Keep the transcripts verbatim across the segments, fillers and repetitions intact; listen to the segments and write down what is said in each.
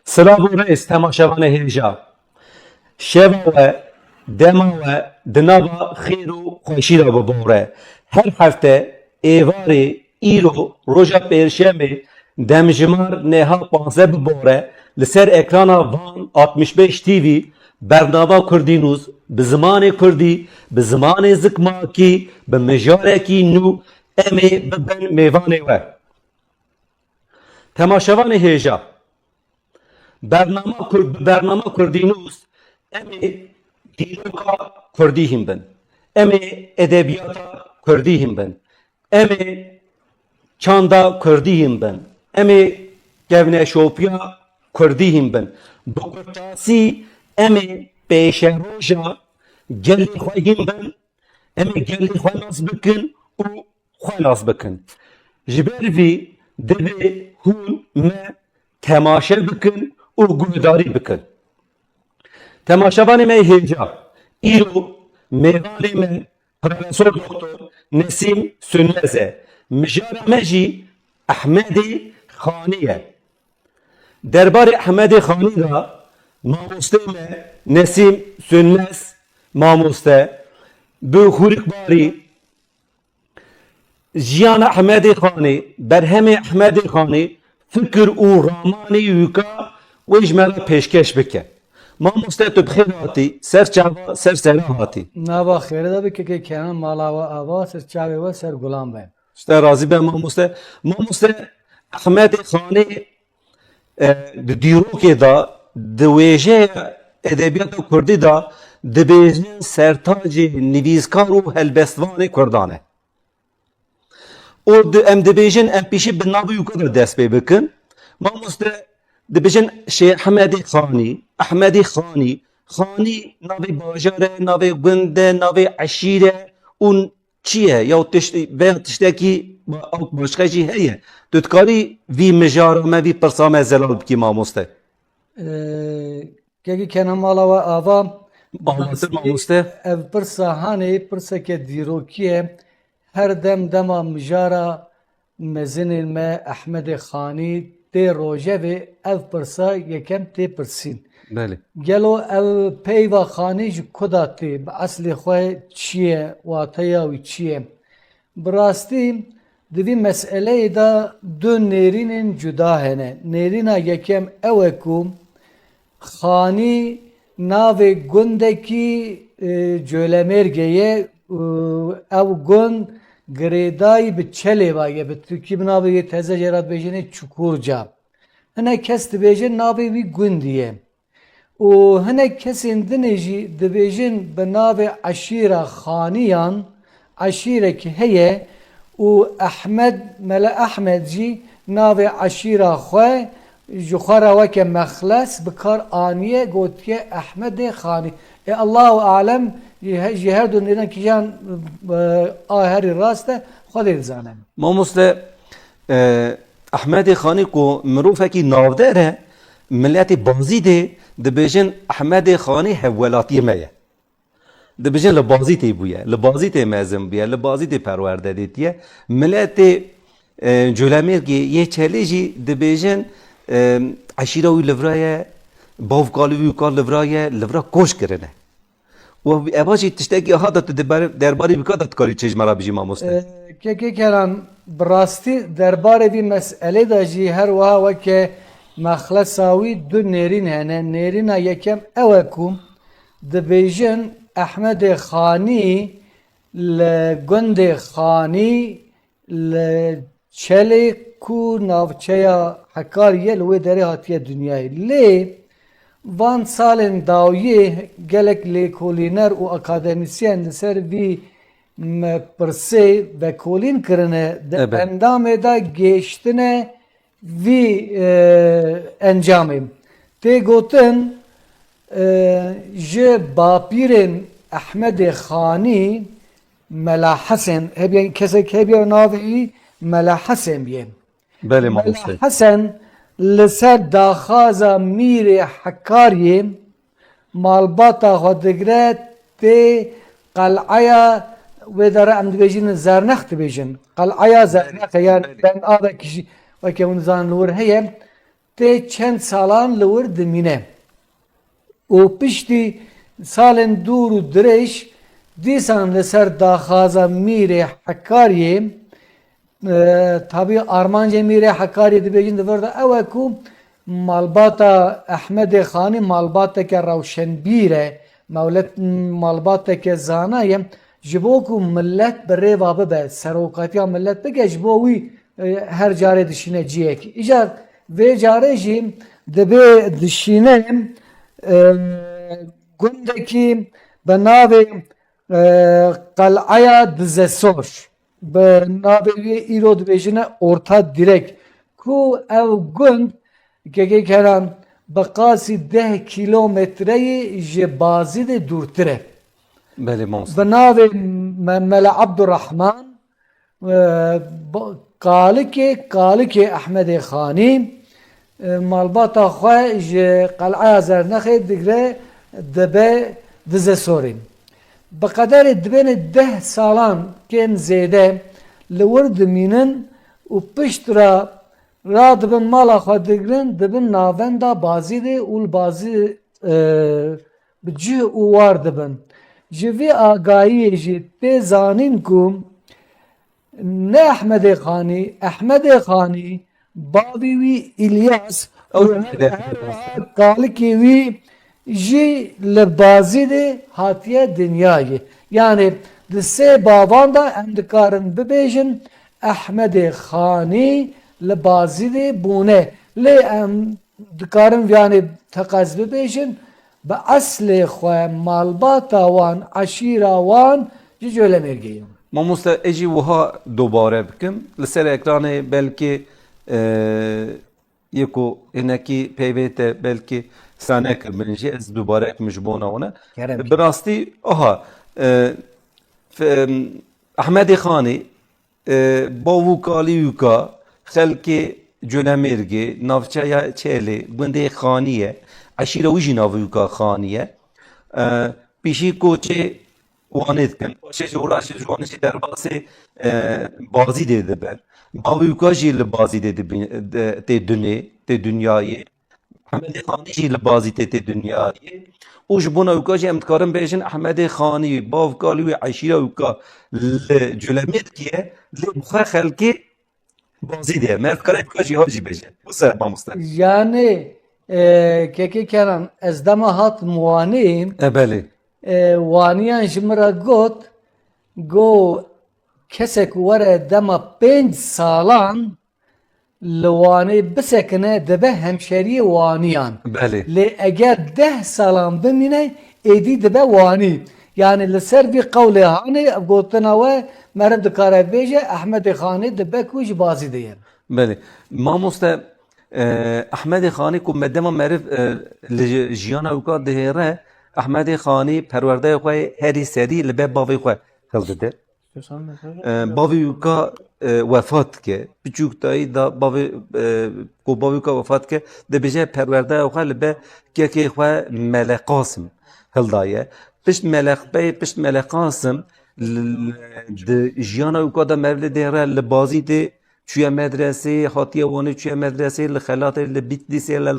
Silav û rêz temaşevanê hêja. Şeva we, dema we di nava xêr û xweşî de bibore. Her hefte êvarê îro roja pêncşemê demjimar nêha panzdeh bibore li ser ekrana Van altmış beş T V bernama Kurdî News bi zimanê Kurdî, bi zimanê zikmakî, bi mijarekî nû em ê bibin mêvanê we. Temaşevanê hêja. Bernama Kurd, bi bernama Kurdî News em ê dîroka Kurdî hîn bin. Em ê edebiyata Kurdî hîn bin. Em ê çanda Kurdî hîn bin. Em ê kevneşopiya Kurdî hîn bin. Bi kurtasî em ê pêşeroja gelê xwe hîn bin. Em ê gelê xwe nas bikin û xwe nas bikin. Ji ber vî divê hûn me temaşe bikin û guhdarî bikin. Temaşevanê me hêja, îro mêvanê me Profesor Doktor Nesîm Sönmez e. Mijara me jî Ehmedê Xanî ye. Derbarê Ehmedê Xanî de mamostê me Nesîm Sönmez mamoste bi hûrikbarî jiyana Ehmedê Xanî, berhemê Ehmedê Xanî, fikir û ramanê wî ka wê ji me re pêşkeş bike. Mamoste, tu bi xêr hatî, ser çava, ser sera hatî. Nava xêrê de bike ke Kenan mala we ava, ser çavê we ser gulan be. Ji te razî be mamoste. Mamoste, Ehmedê Xanî, e, di dîrokê de, di wêjeya edebiyata kurdî de dibêjin sertacê nivîskar û helbestvanê kurdan e. Û di, em dibêjin, em pêşî bi navê wî ku de dest pê bikin. Mamoste, dibêjin Şêx Ehmedê Xanî, Ehmedê Xanî. Xanî navê bajar e, navê gund e, navê eşîr e û çi ye? Ya tişt-, veya tiştekî ba-, ew başqa jî heye? Tu dikarî vî mijara me, vî pirsa me zelal bikî, mamoste? Ee, Kekî Kenan mala we ava. Avatir mamoste. Ev pirsa hanê, pirseke dîrokî ye. Her dem dema mijara mezinên me Ehmedê Xanî tê rojevê, ev pirsa yekem tê pirsîn. Belê. Gelo ev peyva Xanî ji ku de tê? Bi eslê xwe çi ye? Wateya wî çi ye? Bi rastî di vî meseleyê de du nêrînên cuda hene. Nêrîna yekem ew e ku Xanî navê gundekî, e, Colemêrgê ye û ew gund girêdayî bi Çelê ve ye. Bi tirkî bi navê yê teze jê re dibêjinê Çukurca. Hinek kes dibêjin navê wî gundî ye. Û hinek kesên dinê jî dibêjin bi navê eşîra Xaniyan, eşîrek heye û Ehmed, Mele Ehmed jî navê eşîra xwe ji xwe re weke mexles bi kar aniye, gotiye Ehmedê Xanî. Ê Allahu alem, ji he-, ji her du nêrînan kîjan, e, a herî rast e, Xwedê dizane. Mamoste, e, Ehmedê Xanî ku mirovekî navdar e, miletê Bazîdê dibêjin Ehmedê Xanî hevwelatiyê me ye. Dibêjin li Bazîtê bûye, li Bazîtê mezin bûye, li Bazîtê perwerde dîtiye. Miletê, e, Colemêrgê yê Çelê jî dibêjin, e, eşîra wî li vira ye, bavkal wî ka li vira ye, li vira koç kirine. Û eva jî tiştekî aha de tu di ber-, derbarê vî ka de dikarî çi ji me re bijî mamoste? E, Kekê Kenan, bi rastî derbarê vî meselê de jî her wiha weke mexlesa wî du nêrîn hene. Nêrîna yekem ew e ku dibêjin Ehmedê Xanî li gundê Xanî li Çelê ku navçeya Hekarî ye, li wê derê hatiye dinyayê. Lê van salên dawiyê gelek lêkolîner û akademîsyen li ser vî me pirsê vekolîn kirine, di Ebe. endamê de gêştine vî, e, encamê. Tê gotin, e, ji bapîrên Ehmedê Xanî Mela Hesen, hebî-, kesek hebî navê wî Mela Hesen bîye. Belê Mela mamoste. Hesen li ser daxwaza Mîrê Hekariyê malbata xwe digre tê qel'eya wê de re em dibêjin Zernex dibêjin. Qel'eya Zernex e, yani Belê. ben avekî jî weke hûn dizanin li wir heye, tê çend salan li wir dimîne. Û piştî salên dûr û dirêj dîsan li ser daxwaza Mîrê Hekariyê, e, tabî armancê Mîrê Hekariyê dibêjin di vir de ew e ku malbata Ehmedê Xanî malbateke rewşenbîr e, mewlet-, malbateke zana ye, ji bo ku milet bi rêva bibe, serokatiya milet bike, ji bo wî, e, her carê dişîne ciyekî. Îcar vê carê jî dibê dişîne, e, gundekî bi navê, e, Qel'eya Dizesor. Bi navê wê îro dibêjine Orta Direk, ku ew gund, kekê Kenan, bi qasî deh kîlometreyê ji Bazîdê dûrtir e. Belê, mamoste. Bi navê Me-, Mele Abdurrahman, e, ba-, kalikê, kalikê Ehmedê Xanî, e, malbata xwe ji Qel'eya Zernexê digre, dibe Dizesorê. Bi qederê dibêne deh salan kêm zêde li wir dimînin û pişt re radibin mala xwe digrin, dibin navenda Bazîdê û li Bazî, e, bi cih û war dibin. Ji vî agahiyê jî tê zanîn ku ne Ehmedê Xanî, Ehmedê Xanî, bavê wî Îlyas Ew û her, her, her kalikê wî jî li Bazîdê hatiye dinyayê. Yanî di sê bavan de em dikarin bibêjin Ehmedê Xanî li Bazîdê bûne. Lê em dikarin yanî teqez bibêjin, bi eslê xwe malbata wan, eşîra wan ji Colemêrgê ye. Mamoste, ez jî wiha dobare bikim. Li ser ekranê belkî, e, yê ku hinekî peyvê te belkî sane kiribin jî, ez dubare bikim ji bona wan. Kerem. Bi rastî, aha, e, f-, em, Ehmedê Xanî, e, bav û kalî wî ka, xelkê Colemêrgê, navçeya Çelê, gundê Xanî ye, eşîra wî jî navê wî ka Xanî ye. E, pîşî koçê Wanê dikin. Paşê ji Uraşê ji Wanê jî derbasê, e, Bazîdê dibin. Bavê wî ka jî li Bazîdê dibin, de, tê dunê, tê dinyayê. Ehmedê Xanî jî li Bazîdê tê dinyayê. Û ji bona wî ka jî em dikarin bêjin Ehmedê Xanî, bav kalî wî, eşîra wî ka li Colemêrgê ye, lê bi xwe xelkê Bazîdê ye. Merdikara wî ka jî ha jî bêje. Wisa mamoste. Yanî, e, kekê Kenan, ez dema hatim Wanê, e, belê, e, Waniyan ji min re got, go kesek were dema pênc salan li Wanê bisekine, dibe hemşeriyê Waniyan. Belê. Lê eger deh salan bimîne, êdî dibe Wanî. Yanî li ser vî qewlê hanê, ev gotina we meriv dikare bêje, Ehmedê Xanî dibe ku ji Bazîdê ye. Belê. Mamoste, e, Ehmedê Xanî ku me dema meriv, e, li jiyana wî ka dihêre, Ehmedê Xanî perwerdeyê xwe herî serî li ber bavê xwe hildide. E, bavê wî ka, e, wefat dike. Piçûk dayî da bavê, e, ku bavê wî ka wefat dike, dibêje perwerdeya xwe li ber kekê xwe Mele Qasim hildaye. Pişt Mele, pişt Mele Qasim l-, l-, di jiyana wî ka da mevlidê re li Bazîdê çûye medresê, hatiye Wanê çûye medresê, li Xelatê, li Bitlîsê, li,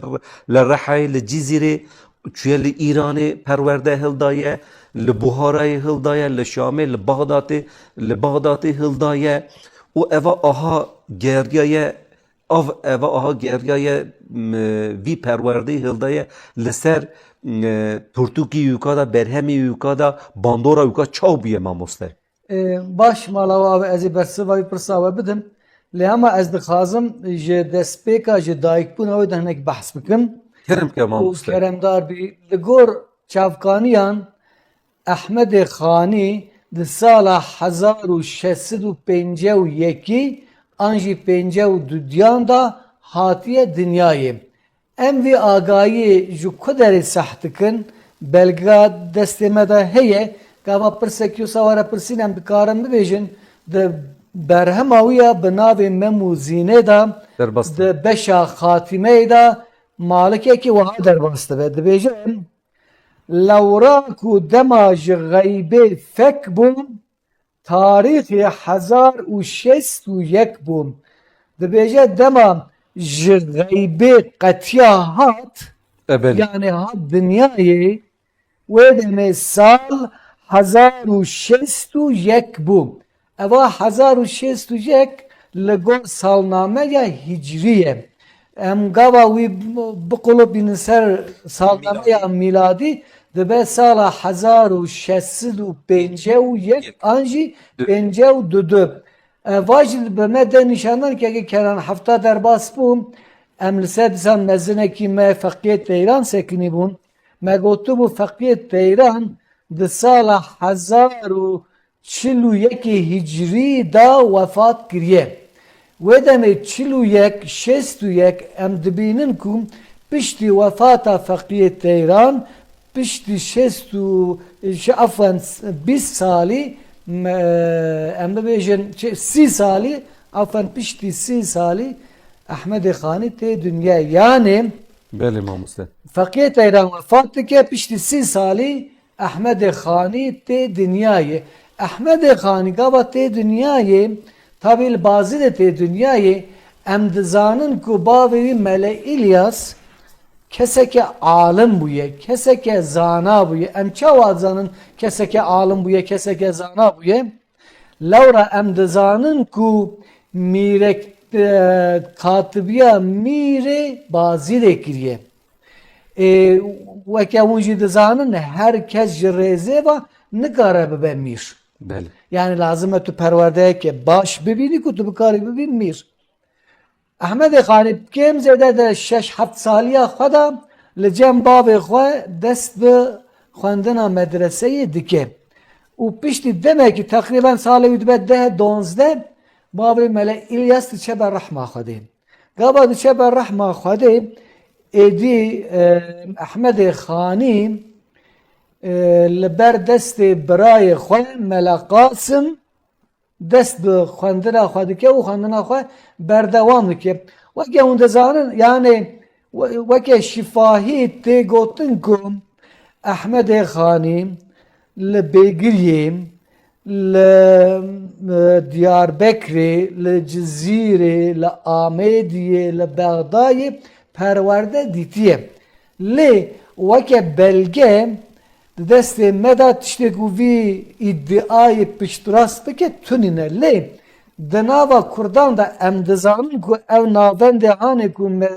li Rihayê, li Cizîrê çûye, li Îranê perwerde hildaye, li Buharayê hildaye, li Şamê, li Baxdatê, li Baxdatê hildaye û eva aha geriyaye, av eva aha geriyaye, m, vî perwerdeyê hildaye li ser, m, pirtûkî wî ka da, berhemî wî ka da, bandora wî ka çaw bûye mamoste? Ê, baş, mala we ava ez ê bersiva wî pirsa we bidim. Lê hema ez dixwazim ji destpêka, ji dayikbûna wê de hinek behs bikim. Kerem ke, û mamoste, keremdar bî. Li gor çavkaniyan Ehmedê Xanî di sala hezar û şeş sed û pêncî û yekî an jî pêncî û dudiyan de hatiye dinyayê. Em vî agahiyê ji ku derê seh dikin? Belga destê me de heye, gava pirsek wisa were pirsîn, em dikarin bibêjin, di berhema wî ya bi navê Mem û Zînê de, derbas dibe, di beşa xatîmeyê de malikekî wiha derbas dibe. Dibêje, lewra ku dema ji xeybê fek bûm, tarîxê hezar û şêst û yek bû. Dibêje dema ji xeybê qetiya hat, E, belê. yani hat dinyayê, wê demê sal hezar û şêst û yek bû. Eva hezar û şêst û yek li gor salnameya hicrî ye. Em gava wî biqulopînin ser salnameya mîladî, dibe sala hezar û şeş sed û pêncî û yek an jî pêncî û du. E, va jî bi me de nîşandan keke Kenan hefta derbas bû. Em li ser dîsa mezinekî me Feqiyê Teyran sekinî bûn. Me gotibû Feqiyê Teyran di sala hezar û çil û yekê hicrî de wefat kiriye. Wê demê çil û yek, şêst û yek em dibînin ku piştî wefata Feqiyê Teyran, piştî şêst û, şi-, afwen, bîst salî, me-, em bibêjin, çi-, sî salî, afwen, piştî sî salî Ehmedê Xanî tê dinyayê. Yanê Belê mamoste. Feqiyê Teyran wefat dike, piştî sî salî Ehmedê Xanî tê dinyayê. Ehmedê Xanî gava tê dinyayê, tabî li Bazîdê tê dinyayê, em dizanin ku bavê wî Mele Îlyas keseke alim bûye, keseke zana bûye. Em çawa dizanin keseke alim bûye, keseke zana bûye? Lewra em dizanin ku mîrek, e, katibiya mîrê Bazîdê kiriye. Ê, weke hûn jî dizanin, her kes ji rêzê ve nikare bibe mîr. Belê. Yani lazim e tu perwerdeyeke baş bibînî ku tu bikarî bibî mîr. Ehmedê Xanî kêm zêde di şeş heft saliya xwe de li cem bavê xwe dest bi xwendina medreseyê dike. Û piştî demekî, teqrîben salê wî dibe deh donzdeh, bavê Mele Îlyas diçe ber rehma Xwedê. Gava diçe ber rehma Xwedê, êdî, e, Ehmedê Xanî, e, li ber destê birayê xwe Mele Qasim dest bi xwendina xwe dike û xwendina xwe berdewam dike. Weke hûn dizanin, yani we-, weke şîfahî tê gotin ku Ehmedê Xanî li Bêgiriyê, li, e, Diyarbekirê, li Cizîrê, li Amêdiyê, li Bexdayê perwerde dîtiye. Lê weke belge di destê me de tiştê ku vî îdiayê piştrast bike tunîne. Lê di nava Kurdan de em dizanin ku ev navendê hanê ku me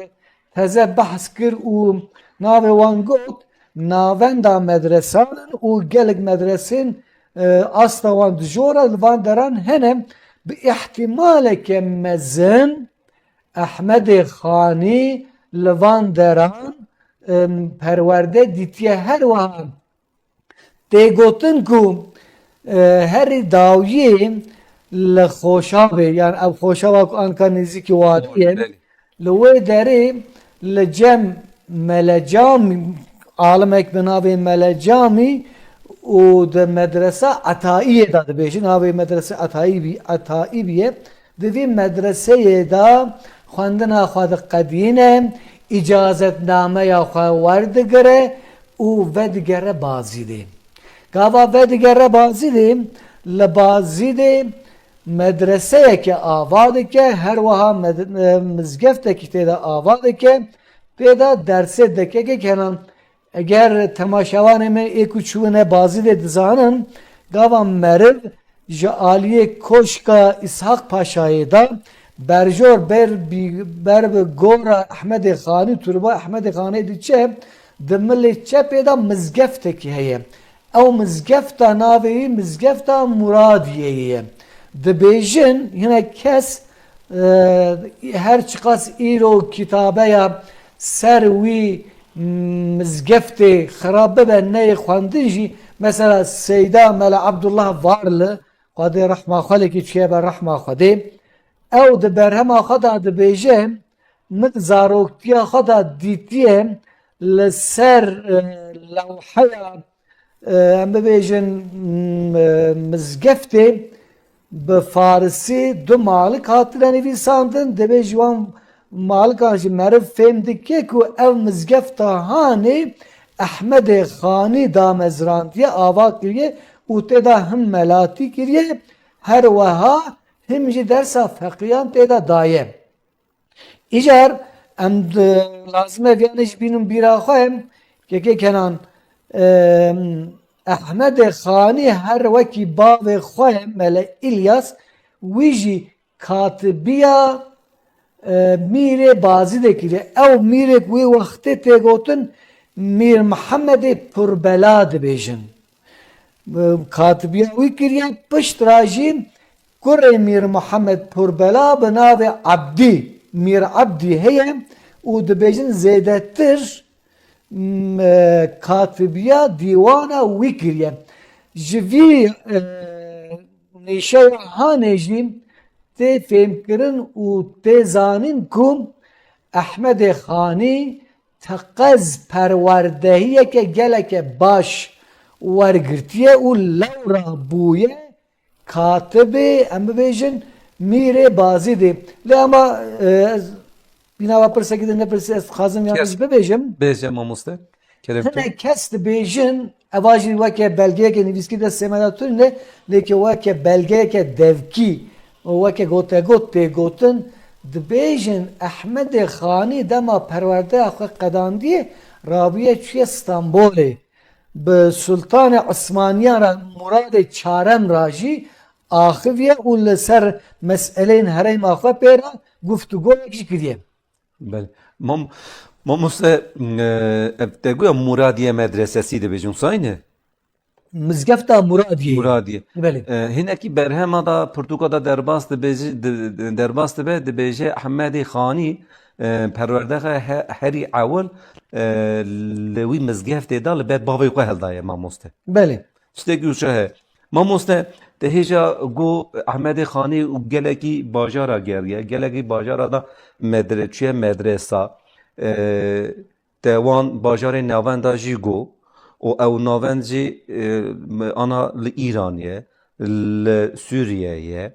teze behs kir û navê wan got, navenda medresan in û gelek medresên, e, asta wan dijor e, li van deran hene, bi îhtimaleke mezin Ehmedê Xanî li van deran, em, perwerde dîtiye. Her wiha tê gotin ku, e, herî dawiyê li Xoşavê, yani ev Xoşava ku anka nêzîkî Wadî ye, Belê. li wê derê li cem Melecamî, alimek bi navê Melecamî û di medresa Etaiyê de dibêjin, navê medrese Etaî bî-, Etaî bîye. Di vî medreseyê de xwendina xwe diqedîne, îcazetnameya xwe werdigire û vedigere Bazîdê. Gava vedigere Bazîdê, li Bazîdê medreseyeke ava dike, her wiha med-, e, mizgeftekî tê de ava dike, tê de dersê dekekê kenan. Eger temaşevanê me ê ku çûne Bazîdê dizanin, gava meriv ji aliyê Koşka Îshaq Paşayê de berjor ber bi, ber bi gora Ehmedê Xanî, turba Ehmedê Xanê diçe, di milê çepê de mizgeftekî heye. Ew mizgefta navê wî mizgefta Muradiyeyê ye. Dibêjin hinek kes, e, her çiqas îro kitabeya ser wî mizgeftê xirab bibe, neyê xwendin jî, mesela Seyda Mela Abdullah Varli, Xwedê rehma xwe lê kê çûye ber rehma Xwedê, ew di berhema xwe de dibêje, min zaroktiya xwe de dîtiye li ser, e, lewheya, e, em bibêjin, m-, e, mizgeftê bi farisî du malik hatine nivîsandin. Divê ji wan malikan jî meriv fêm dike ku ev mizgefta hanê Ehmedê Xanî damezrandiye, ava kiriye û tê de him melatî kiriye, her wiha him jî dersa feqiyan tê de daye. Îcar em lazim e viyanê jî bînin bîra xwe, kekê Kenan, e, Ehmedê Xanî her wekî bavê xwe Mele Îlyas, wî jî katibiya, e, Mîrê Bazîdê kiriye. Ew mîrêk wê wextê tê gotin Mîr Mihemedê Purbela dibêjin. E, katibiya wî kiriye, pişt ra jî kurê Mîr Mihemed Purbela bi navê Ebdî, Mîr Ebdî heye û dibêjin zêdetir, m-, e, katibiya dîwana wî kiriye. Ji vî, e, nîşeya hanê jî tê fêmkirin û tê zanîn ku Ehmedê Xanî teqez perwerdehiyeke geleke baş wergirtiye û lewra bûye katibê, em bibêjin, Mîrê Bazîdê. Lê ama, e, ez bîna va pirsekî din nepirsî, ez dixwazim yanî Kes- jî bibêjim. Bêje mamoste. Kerem ke. Hinek kes dibêjin, eva jî weke belgeyeke nivîskî destê me de tune, lê ke weke belgeyeke devkî û weke gotegot tê gotin, dibêjin Ehmedê Xanî dema perwerdeya xwe qedandiyê, rabûye çûye Stenbolê. Bi Sultanê Osmaniyan re Muradê Çarem re jî axiviye û li ser meseleyên herêma xwe pê re guftûgoyek jî kiriye. Belê. Mam-, mamoste, e, ev te goya Muradiye medresesî dibêjin, wisa ne? Mizgefta Muradiyê. Muradiyê. Belê. E, hinekî berhema da pirtûka da derbas dibêje, di-, di-, derbas dibe, dibêje Ehmedê Xanî, e, perwerdexe he-, herî ewil, e, li wî mizgeftê da li ber bavê xwe heldaye mamoste. Belê. Tiştekî wisa heye. Mamoste, te hêja got Ehmedê Xanî û gelekî bajara geriye, gelekî bajara da medre-, çûye medresa. E, te wan bajarê navenda jî got û ew navend jî, e, ana li Îranê ye, li Sûriyeyê ye.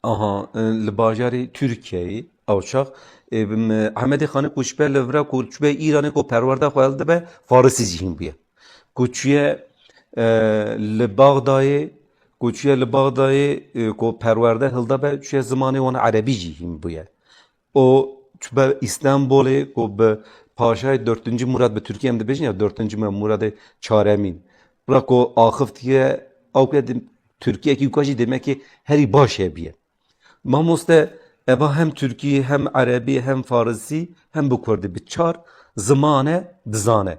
Aha, e, li bajarê Tirkiyeyê ew çax, e, m-, Ehmedê Xanî ku çibe li vira ku çibe Îranê ku perwerda xwe hildibe, Farisî jî hîn bûye. Ku çûye, e, li Baxdayê, ku çûye li Baxdayê, e, ku perwerde hildibe, çûye zimanê wan erebî jî hîn bûye. Û çibe Îstanbulê ku bi paşayê dördüncü Murad bi Tirkî em dibêjin ya dördüncü Muradê çaremîn. Ra ku axiftiye, ew ke di-, Tirkiyekî wika jî demekê herî baş hebiye. Mamoste, eva hem Tirkî, hem Erebî, hem Farisî, hem bi Kurdî, bi çar zimane dizane.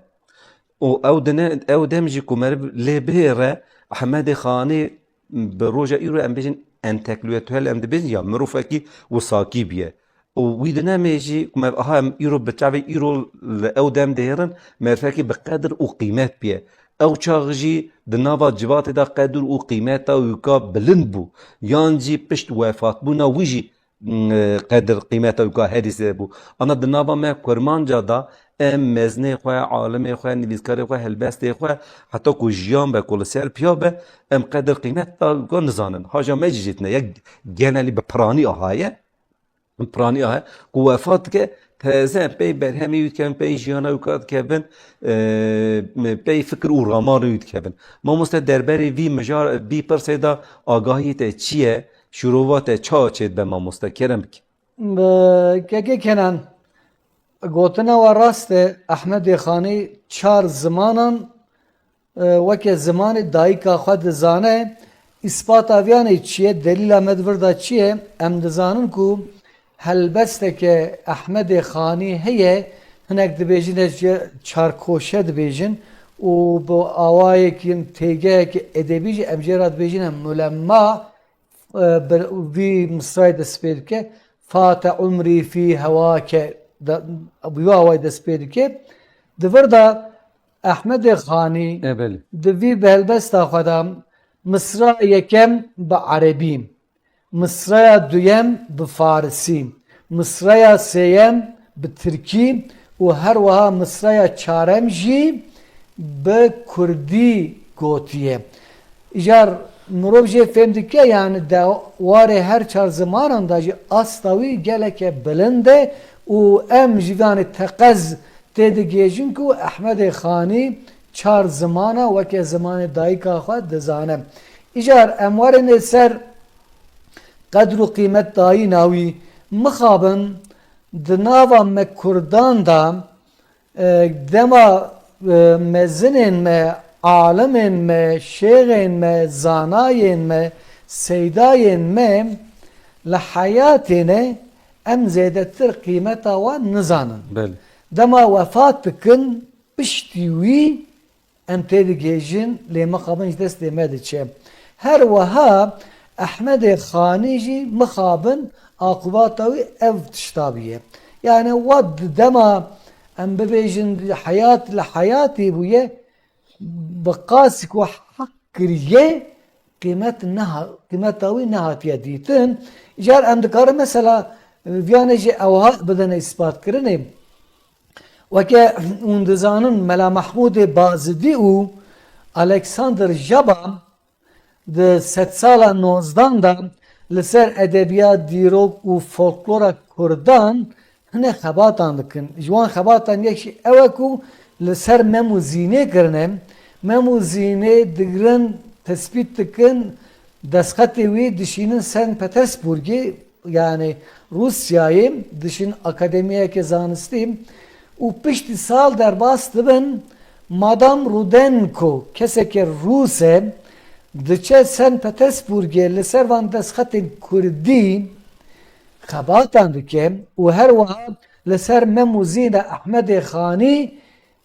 Û ew dine, ew dem jî ku meriv lê bihêre, Ehmedê Xanî bi roja îro em bêjin entelektuel em dibêjin ya mirovekî wisakî bûye. Û wî dinemê jî ku me aha em îro bi çavê îro li ew dem dihêrin, merivekî bi qedir û qîmet bûye. Ew çax jî di nava civatê de qedir û qîmeta wîka bilind bû. Yan jî pişt wefatbûna wî jî, m, qedir qîmeta wîka herî zêde bû. Ana di nava me Kurmanca de em mezinê xwe, alimê xwe, nivîskarê xwe, helbestê xwe, heta ku jiyan be, ku li ser piya be, em qedir qîmeta wîka nizanin. Haja me jî jê tine ye, genelî bi piranî aha ye. Piranî aha, ku wefat dike, teze pey berhemê wî dikevin, pey jiyana wî ka dikevin, e, pey fikir û ramanê wî dikevin. Mamoste, derberê vî mijar, vî pirsê de agahiyê te çi ye? Şîrova te çawa çêdibe mamoste? Kerem bike. Bi-, kekê Kenan, gotina we rast e, Ehmedê Xanî çar zimanan e, weke zimanê dayika xwe dizane. Îspata viyanê çi ye? Delîla me di vir de çi ye? Em dizanin ku helbesteke Ehmedê Xanî heye, hinek dibêjin e, ji çarkoşe dibêjin û bi awayekî, têgeyekî edebî jî em jê re dibêjin e mulemma, e, bi vî misrayê dest pê dike. Fate umrî fî hewake, da, bi wî awayî dest pê dike. Di vir de Ehmedê Xanî E, belê. di vî bi helbesta xwe de misra yekem bi erebî, misraya duyem bi farisî, misraya sêyem bi tirkî û her wiha misraya çarem jî bi kurdî gotiye. Îcar mirov jê fêm dike, yani de warê her çar zimanan de jî asta wî geleke bilind e û em ji vanê teqez tê digihêjin ku Ehmedê Xanî çar zimana weke zimanê dayika xwe dizane. Îcar em warê nê ser qedr û qîmet dayîna wî, mixabin Di nava me Kurdan de, e, dema, e, mezinên me, alimên me, şêxên me, zanayên me, seydayên me li heyatê ne, em zêdetir qîmeta wan nizanin. Belê. Dema wefat dikin, piştî wî em têdigihêjin, lê mixabin ji destê me diçe. Her wiha Ehmedê Xanî jî mixabin aqûbata wî ev tişta bûye. Yani we di dema em bibêjin heyat li heyatê bûye, bi qasî ku heq kiriye, qîmet neha-, qîmeta wî nehatiye dîtin. Îcar em dikarin mesela viyanê jî ewha bidin îsbatkirinê. Weke hûn dizanin, Mela Mehmûdê Bazidî û Alexander Jaba di sedsala nozdan de li ser edebiyat, dîrok û folklora Kurdan hinek xebatan dikin. Ji wan xebatan yek jî ew e ku li ser Mem û Zînê kirine. Mem û Zînê digirin, tespît dikin, destxetê wî dişînin Sen Petersburgê, yani Rûsyayê, diçin akademiyeke zanistî û piştî sal derbas dibin. Madam Rudenko, keseke Rûs e, diçe Sen Petersburgê, li ser van destxetên kurdî xebatan dike û her wiha li ser Mem û Zîna Ehmedê Xanî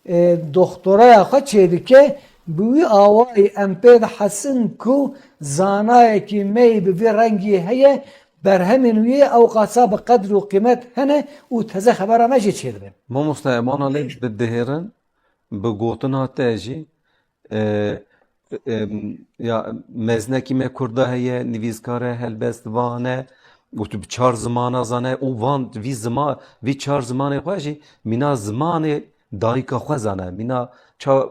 e, doktoraya xwe çêdike, bi wî awayî em pê dihesin ku zanayekî me yî bi vî rengî heye, berhemên wî yê ewqasa bi qedr û qîmet hene û teze xebera me jê çêdibe. Mamoste, em ana lê didihêrin, bi gotina te jî, e, e, ya mezinekî me Kurda heye, nivîskar e, helbestvan e, û tu bi çar zimana zane, û van vî zima-, vî çar zimanê xwe jî mîna zimanê dayika xwe zane. Mîna ça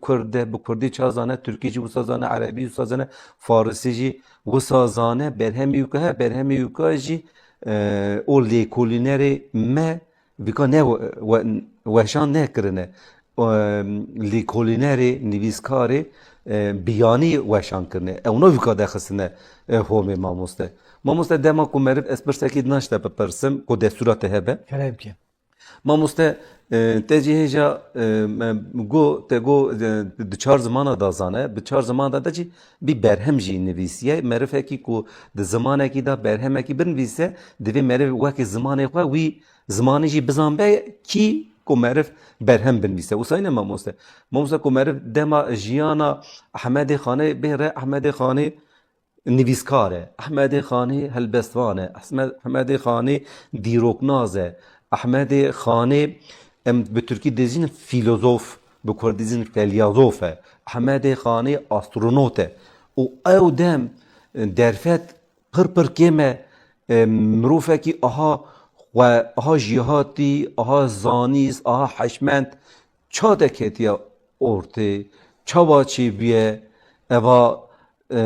Kurd e, bi Kurdî ça zane, Tirkî jî wisa zane, Erebî wisa zane, Farisî jî wisa zane, berhemê wî ku he, berhemê wî ku he jî, e, û lêkolînerê me vîka ne we-, we-, weşan nekirine. E, lêkolînerê, nivîskarê, e, biyanî weşan kirine. Ew ne vîka dexistine, e, homê mamoste. Mamoste, dema ku meriv ez pirsekî dina ji te bipirsim, ku destûra te hebe. Kerem ke. Mamoste, e, te jî hêja, e, me, go, te go, e, di çar zimana da zane, bi çar zimana da te jî bî berhem jî nivîsiye. Merivekî ku di zimanekî da berhemekî binivîse, divê meriv wekî zimanê xwe wî zimanî jî bizanbe kî ku meriv berhem binivîse. Wisa ne mamoste. Mamoste ku meriv dema jiyana Ehmedê Xanê bê re, Ehmedê Xanê nivîskar e. Ehmedê Xanî helbestvan e. Ehme-, Ehmedê Xanî dîroknaz e. Ehmedê Xanî, em bi tirkî dizînin filozof, bi kurdî dizînin felyazof e. Ehmedê Xanî astronot e. Û ew dem, e, derfet pir pir kêm e. E, mirovekî aha xwe, aha jîhatî, aha zanîst, aha heşmend, ça de ketiye ortê, çawa çêbûye, eva, e,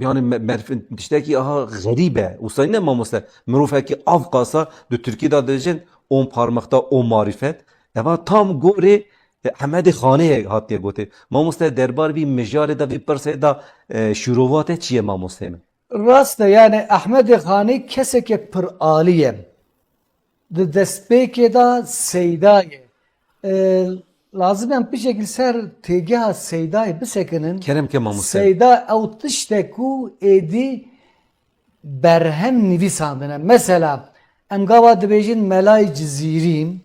yani me-, merf-, tiştekî aha xerîb e. Wisa ne mamoste, mirovekî av qasa di Tirkî de dijin, on parmakta on marifet. Eva tam gorê, e, Ehmedê Xanê hatiye gotê. Mamoste, derbar vî mijarê de, vî pirsê de, e, şîrova te çi ye mamoste min? Rast e, yani Ehmedê Xanî keseke piralî ye. Di destpêkê de seyda ye. E, lazim em pişekî li ser têgeha seydayê bisekinin. Kerem ke mamoste. Seyda ew tişt e ku êdî berhem nivîsandine. Mesela, em gava dibêjin Melayê Cizîrî,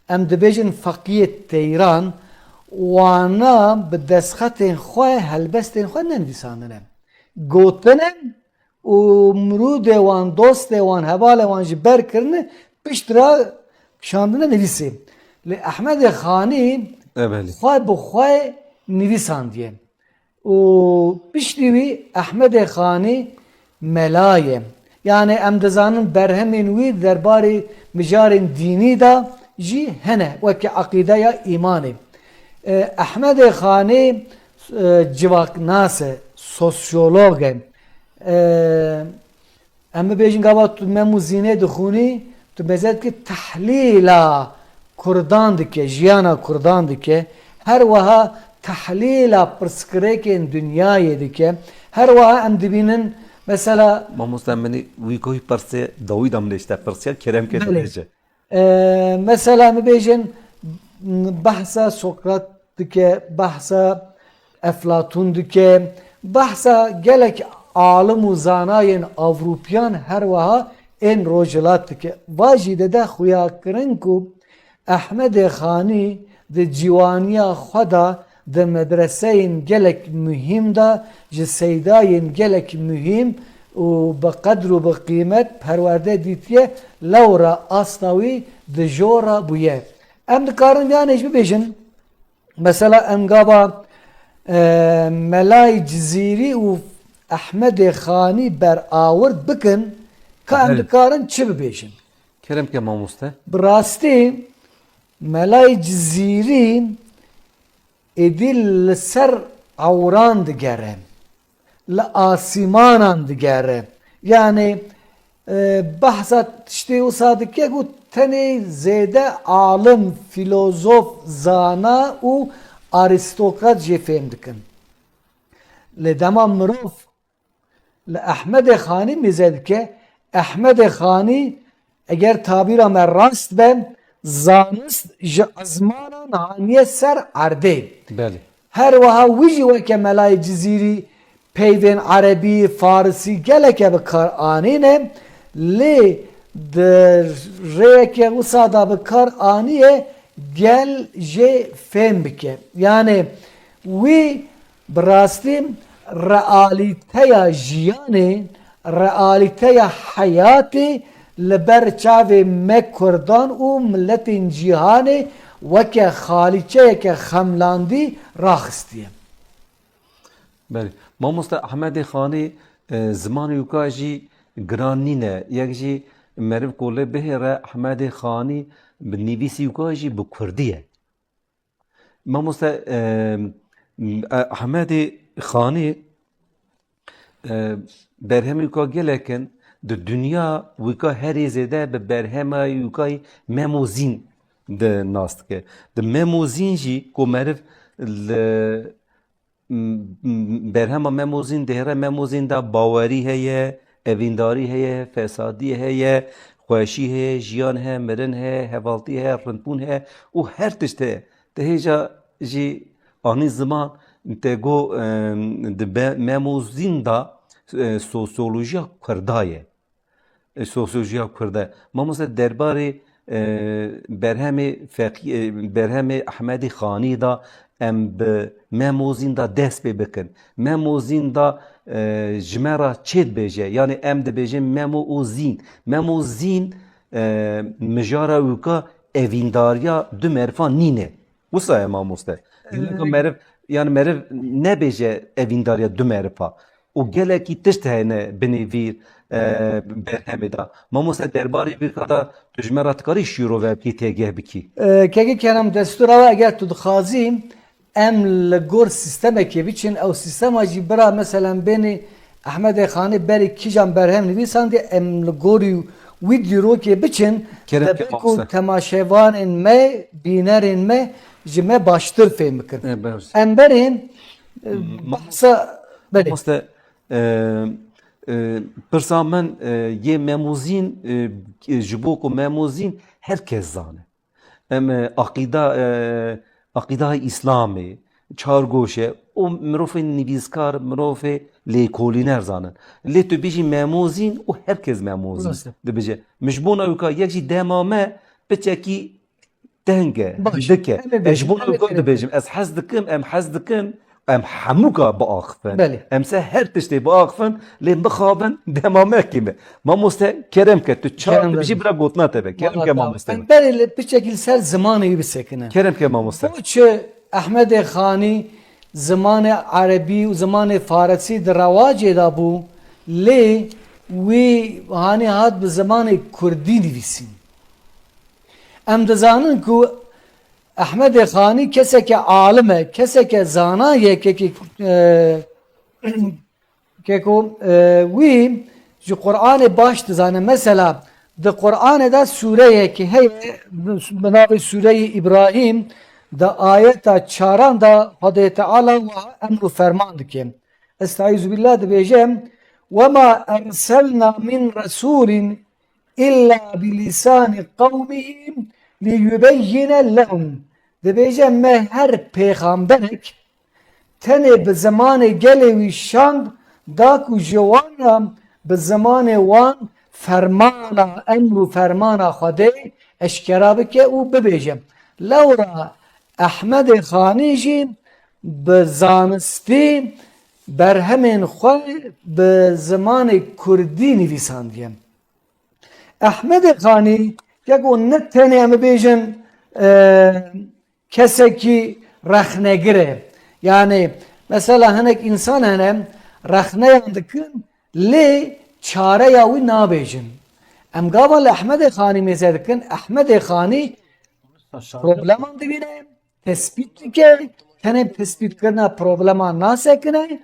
em dibêjin Feqiyê Teyran, wana bi destxetên xwe, helbestên xwe nenivîsandine. Gotine û mirûdê wan, dostê wan, hevalê wan ji ber kirine, piştre kişandine nivîsê. Lê Ehmedê Xanî E, belê. Xwe bi xwe nivîsandiye. Û piştî wî Ehmedê Xanî mela ye. Yani em dizanin berhemên wî derbarê mijarên dînî de jî hene, weke eqîdeya îmanê. E, Ehmedê Xanî, e, civaknas e, sosyolog e. E, Em bibêjin gava tu Mem û Zînê dixwînî, tu mezet ki tehlîla Kurdan dike, jiyana Kurdan dike, her wiha tehlîla pirsgirêkên dinyayê dike. Her wiha em dibînin, mesela Mamoste, minî wî goyî pirsê dawî da min ê ji te pirsiya, kerem ke Belê. Dibêje. E, mesela, min bêjin, behsa Sokrat dike, behsa Eflatun dike, behsa gelek alim û zanayên Ewropiyan, her wiha ên Rojhilat dike. Va jî dide xuyakirin ku Ehmedê Xanî di ciwaniya xwe de di medreseyên gelek muhîm de ji seydayên gelek muhîm û bi qedr û bi qîmet perwerde dîtiye, lewra asta wî di jor re bûye. Em dikarin viyanê jî bibêjin, mesela em gava, e, Melayê Cizîrî û Ehmedê Xanî berawird bikin, ka em Belê. dikarin çi bibêjin? Kerem ke mamoste. Bi rastî Melayê Cizîrî êdî li ser ewran digere, li asîmanan digere. Yanî, e, behsa tiştê wisa dike ku tenê zêde alim, filozof, zana û arîstokrat jê fêm dikin. Lê dema mirov li Ehmedê Xanî mîze dike, Ehmedê Xanî, eger tabîra me rast be, zanist ji ezmanan haniye ser erdê. Belê. Her wiha wî jî weke Melayê Cizîrî peyvên erebî, farisî geleke bi kar anîne, lê di rêyeke wisa de bi kar aniye gel jê fêm bike. Yanê wî bi rastî realîteya jiyanê, realîteya heyatê li ber çavê me Kurdan û miletên cîhanê weke xalîçeyeke xemlandî raxistiye. Belê. Mamoste Ehmedê Xanî, e, zimanê wika jî giran nîne. Yek jî meriv ku lê bihêre Ehmedê Xanî bi nivîsî wika jî bi kurdî ye. Mamoste, e, e, Ehmedê Xanî, e, berhemê wika gelek in. Di dinya wika herî zêde bi berhema wika yî Mem û Zîn di nas dike. Di Mem û Zîn jî ku meriv li m-, m-, berhema Mem û Zîn dihêre, Mem û Zîn de bawerî heye, evîndarî heye, fesadî heye, xweşî heye, jiyan heye, mirin heye, hevaltî heye, rindbûn heye û her tişt heye. Te hêja jî anî ziman, te got, em, di be-, Mem û Zîn de, e, sosyolojiya Kurda ye. E, sosyolojiya Kurd e. Mamoste, derbarê, e, berhemê Feqî-, e, berhemê Ehmedê Xanî de em bi Mem û Zîn de dest pê bikin. Mem û Zîn de, e, ji me re çê dibêje? Yanî em dibêjin Mem û Zîn. Mem û Zîn, e, mijara wika evîndariya du merifa nîne. Wisa ye mamoste. Geleka Ee, meriv, yani meriv nebêje evîndariya du merifa. Û gelekî tişt hene binê vîr, e, berhemê de. Mamoste, derbarê vî kata tu ji me re dikarî şîrove bikî, têgeh bikî? Ee, kekê Kerem, destûra we, eger tu dixwazî, em li gor sîstemekê biçin, ew sîstema jî bira, meselen, bênê Ehmedê Xanî berê kîjan berhem nivîsandiye, em li gorî wî dîrokê biçin, Kerem ke dibê ku mamoste. Temaşevanên me, bînerên me ji me baştir fêm bikin. E, baş. Em berên, e, Hmm, ma-, bahsa, belê. Mamoste, e, e, pirsa min, e, yê Mem û Zîn, e, ji bo ku Mem û Zîn her kes zane. Em, e, aqîda, e, aqîdayê Îslamê, çargoş e û mirovên nivîskar, mirovê lêkolîner zanin. Lê tu bêjî Mem û Zîn û her kes Mem û Zîn Rast e. Dibêje. Min ji bona wika yek jî dema me piçekî teng e, Baş. Dik e. Em ê Ez ji bêjin, bona em ê wika bêjin. Dibêjim. Ez hez dikim, em hez dikin, em hemûka biaxifin. Belê. Em ser her tiştê biaxifin, lê mixabin dema me kêm e. Mamoste, kerem ke, tu çawa Kerem dibêjî, bira gotina te be. Kerem ke, mamoste. Em berê li piçekî li ser zimanê wî bisekine. Kerem ke, mamoste. Bo çi Ehmedê Xanî zimanê erebî û zimanê farisî di rewacê de bû, lê wî hanî hat bi zimanê kurdî nivîsîn. Em dizanin ku Ehmedê Xanî keseke alim e, keseke zana ye, kekê, e, keko, e, wî ji Qur'anê baş dizane. Mesela, di Qur'anê de sûreyekê heye, bi navê Sûreyê Îbrahîm, di ayeta çaran de Xwedê Teala wiha emr û ferman dike. Estaizu billah, dibêje, "Wema erselna min resulin illa bi lisanî qewmihî liyubeyyine lehum. Dibêje me her pêxamberek tenê bi zimanê gelê wî şand da ku ji wan re bi zimanê wan fermana, emr û fermana Xwedê eşkera bike û bibêje. Lewra Ehmedê Xanî jî bi zanistî berhemên xwe bi zimanê kurdî nivîsandiye. Ehmedê Xanî, yek û ne tenê em bibêjin, e, kesekî rexnegir e. Yani, mesela hinek însan hene, rexneyan dikin, lê çareya wî nabêjin. Em gava li Ehmedê Xanî mêze dikin, Ehmedê Xanî probleman dibîne, tespît dike, tenê tespîtkirina problema nasekine,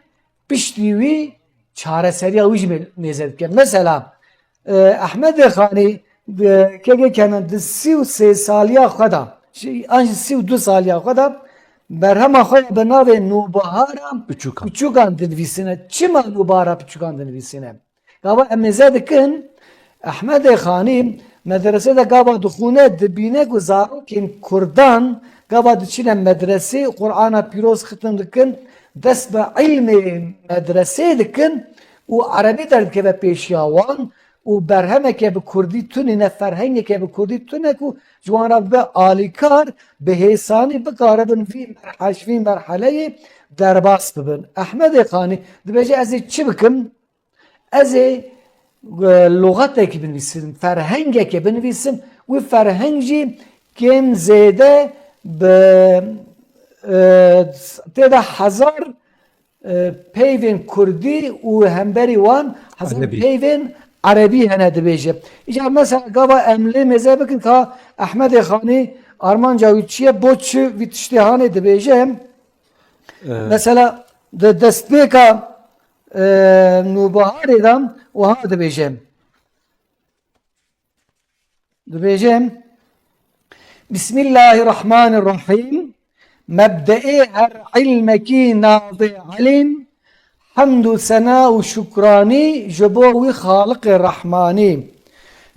piştî wî çareseriya wî jî mê-, mêze dike. Mesela, e, Ehmedê Xanî, e, keke kene di sî û sê saliya xwe de, jî, an jî sî û du saliya xwe de berhema xwe ya bi navê Nûbihara Piçûkan. Piçûkan dinivîsine. Çima Nûbihara Piçûkan dinivîsine? Gava em mêze dikin, Ehmedê Xanî medresê de gava dixûne, dibîne ku zarokên kurdan gava diçine medresê, Qur'ana pîroz xitim dikin, dest bi ilmê medresê dikin û erebî derdikeve pêşiya wan û berhemeke bi kurdî tunîne, ferhengeke bi kurdî tune ku ji wan re bibe alîkar, bi hêsanî bikaribin vî merheş-, vî merheleyê derbas bibin. Ehmedê Xanî dibêje, ez ê çi bikim? Ez ê, e, lûxetekî binivîsim, ferhengekê binivîsim. Wî ferheng jî kêm zêde bi, e, tê de hezar, e, peyvên kurdî û hemberî wan hezar Erebî. peyvên erebî hene dibêje. Îcar mesela gava em lê mêze bikin ka Ehmedê Xanî armanca wî çi ye, bo çi vî tiştê hanê dibêje. E. Mesela di destpêka e, Nûbiharê de wiha dibêje. Dibêje, Bismillahirrahmanirrahim. Mebdeê her ilmekî navê elîm, hemd û sena û şukranî ji bo wî Xaliqê Rehmanî.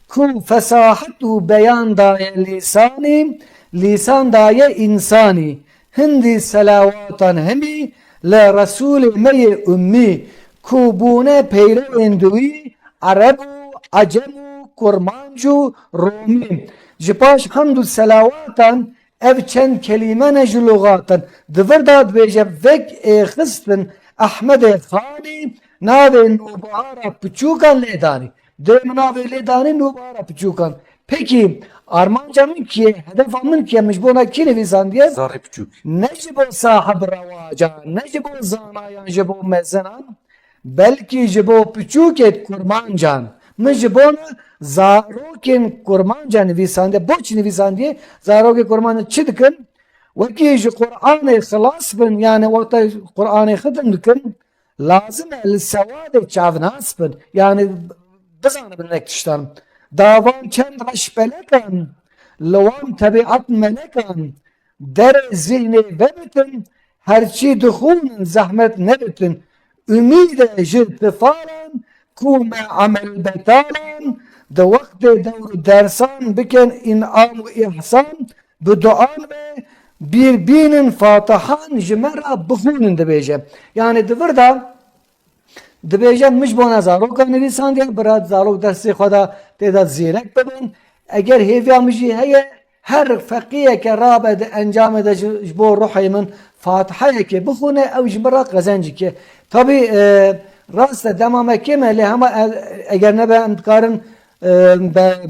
Ku fesahet û beyan daye lîsanî, lîsan daye însanî. Hindî selawatan hemî li Resûlê me yê ummî, ku bûne peyrewên di wî, ereb û ecem û kurmanc û romî. Ji paş hemd û selawatan ev çend kelîme ne ji lûxatan. Di vir de dibêje, vek êxistin Ehmedê Xanî navê Nûbihara Piçûkan lê danî. Dê min navê lê danî Nûbihara Piçûkan. Pekî, armanca min kî ye, hedefa min kî ye, min ji bona kî nivîsandiye? Zarê piçûk. Ne ji bo sahib rewacan, ne ji bo zanayan, ji bo mezinan, belkî ji bo piçûkê kurmancan. Min ji bona zarokên kurmancan nivîsandiye. Bo çi nivîsandiye? Zarokê kurmancan çi dikin? Wekî ji Qur'anê xilas bin, yani wexta Qur'anê xitim dikin, lazim e li sewadê çavnas bin, yani bizanibin hinek tiştan. Davan çend reş pelekan, li wan tebiat melekan, derê zihnê vebitin, herçî dixûnin zehmet nebitin. Umîde ji tifalan ku me emel betalan, di wextê dewr û dersan bikin înam û îhsan, bi duan ve bîr bînin fatihan ji me re bixûnin dibêje. Yani di vir de dibêje, min ji bona zarokan nivîsandiye, bira zarok dersê xwe de tê de zêrek bibin. Eger hêviya min jî heye, her feqiyeke rabe di encamê de ji, ji bo ruhê min fatihayekê bixûne, ew ji min re qezencî ke. Tabî, e, rast e, dema me kêm e, lê hema e, eger nebe em dikarin e, be-,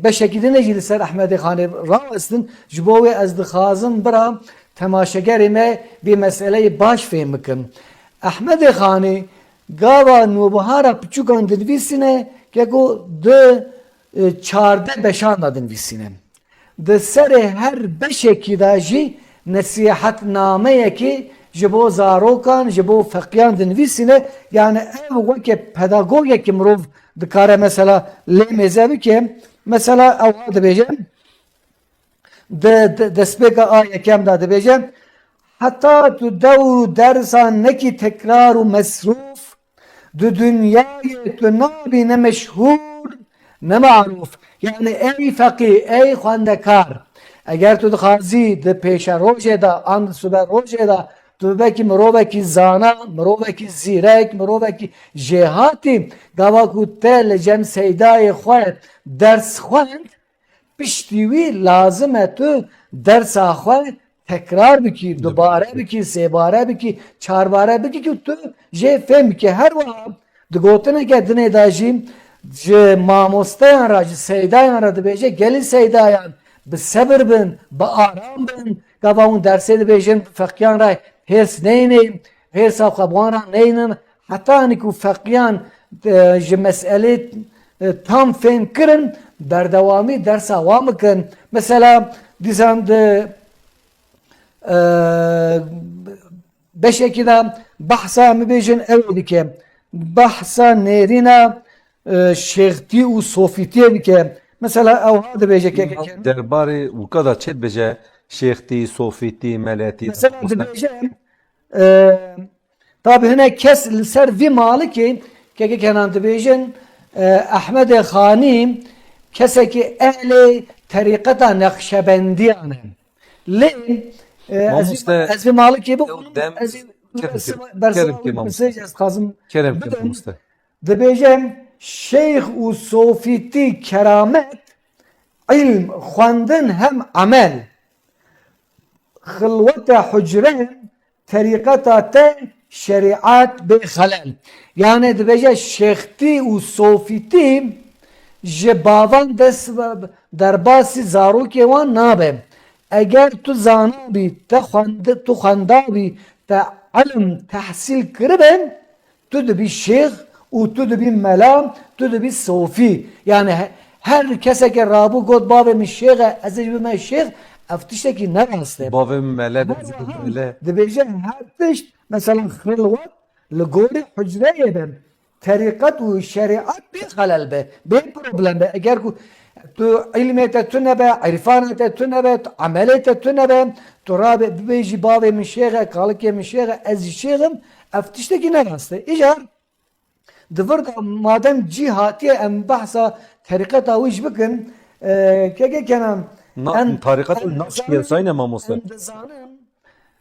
beşekî din jî li ser Ehmedê Xanê rawestin. Ji bo wê ez dixwazim bira temaşegerê me vê meseleyê baş fêm bikin. Ehmedê Xanê gava Nûbihara Piçûkan dinivîsîne, ke ku di, e, çardeh beşan de dinivîsîne. Di serê her beşekî de jî nesîhetnameyekê ji bo zarokan, ji bo feqiyan dinivîsîne. Yani ev weke pedagogekî mirov dikare mesela lê mêze bike. Mesela ew ha dibêje, di, di destpêka a yekem de dibêje, heta tu dewr û dersan nekî tekrar û mesrûf, di dinyayê tu nabî ne meşhûr, Ne marûf. Yani ey feqî, ey xwendekar, eger tu dixwazî di pêşerojê de an di siberojê de tu bibekî mirovekî zana, mirovekî zîrek, mirovekî jêhatî, gava ku te li cem seydayê xwe ders xwend, piştî wî lazim e tu dersa xwe tekrar bikî, dubare bikî, sêbare bikî, çarbare bikî ku tu jê fêm bikî. Her wiha di gotineke dinê de jî ji mamosteyan re, ji seydayan re dibêje, gelî seydayan bi sebir bin, bi aram bin. Gava hûn dersê dibêjin, bi feqiyan re hêrs neyne, hêrsa xwe bi wan re neynin. Heta anî ku feqiyan, e, ji meselê, e, tam fêm kirin, berdewamî dersa wan bikin. Mesela, dîsan di, e, beşekî de behsa, em bibêjin, ew ê dike. Behsa nêrîna, e, şêxtî û sofîtiyê dike. Mesela, ew ha dibêje kekeken. Derbarê wika da çê dibêje şêxtî, sofîtî, meletî, Mesela, dibêje, e, Tabi hinek kes li ser vî malikê, keke kenan dibêjin, e, Ehmedê Xanî kesekî ehlê terîqeta Neqşebendiyan e. Lê, e, ez, Mamoste, ez vî malikê bixwim, ew dem ez kerem ke, bersiva kerem ke, mamoste, mesaj ez dixwazim kerem ke, bidim. Mamoste. Dibêje, şeyx û sofîtî keramet, ilm, xwendin hem emel. Xilwete hucre, terîqeta te şerîat bê xelel. Yani dibêje şêxtî û sofîtî ji bavan dest derbasî zarokê wan nabe. Eger tu zanabî, te xwend-, tu xwendabî, te ilm tehsîl kiribe, tu dibî şêx û tu dibî mela, tu dibî sofî. Yani he-, her keseke rabû got, "Bavê min şêx e, ez ê bime şêx", ev tiştekî ne rast e. Bavê min mele de, Bazen mele. Dibêje her tişt, mesela xilwet li gorî hucreyê be, terîqet û şerîat bê xelel be, bê problem be. Eger ku tu ilmê te tune be, îrfanê te tune be, tu emelê te tune be, tu rabe bibêjî, "Bavê min şêx e, kalikê min şêx e, ez jî şêx im", ev tiştekî ne rast e. Îcar Di vir de madem cî hatiye em behsa terîqeta wî jî bikin, e, keke kenan, Na-, em, tarîqeta em Nakşbendî dizanin, sayne mamoste. Em dizanin,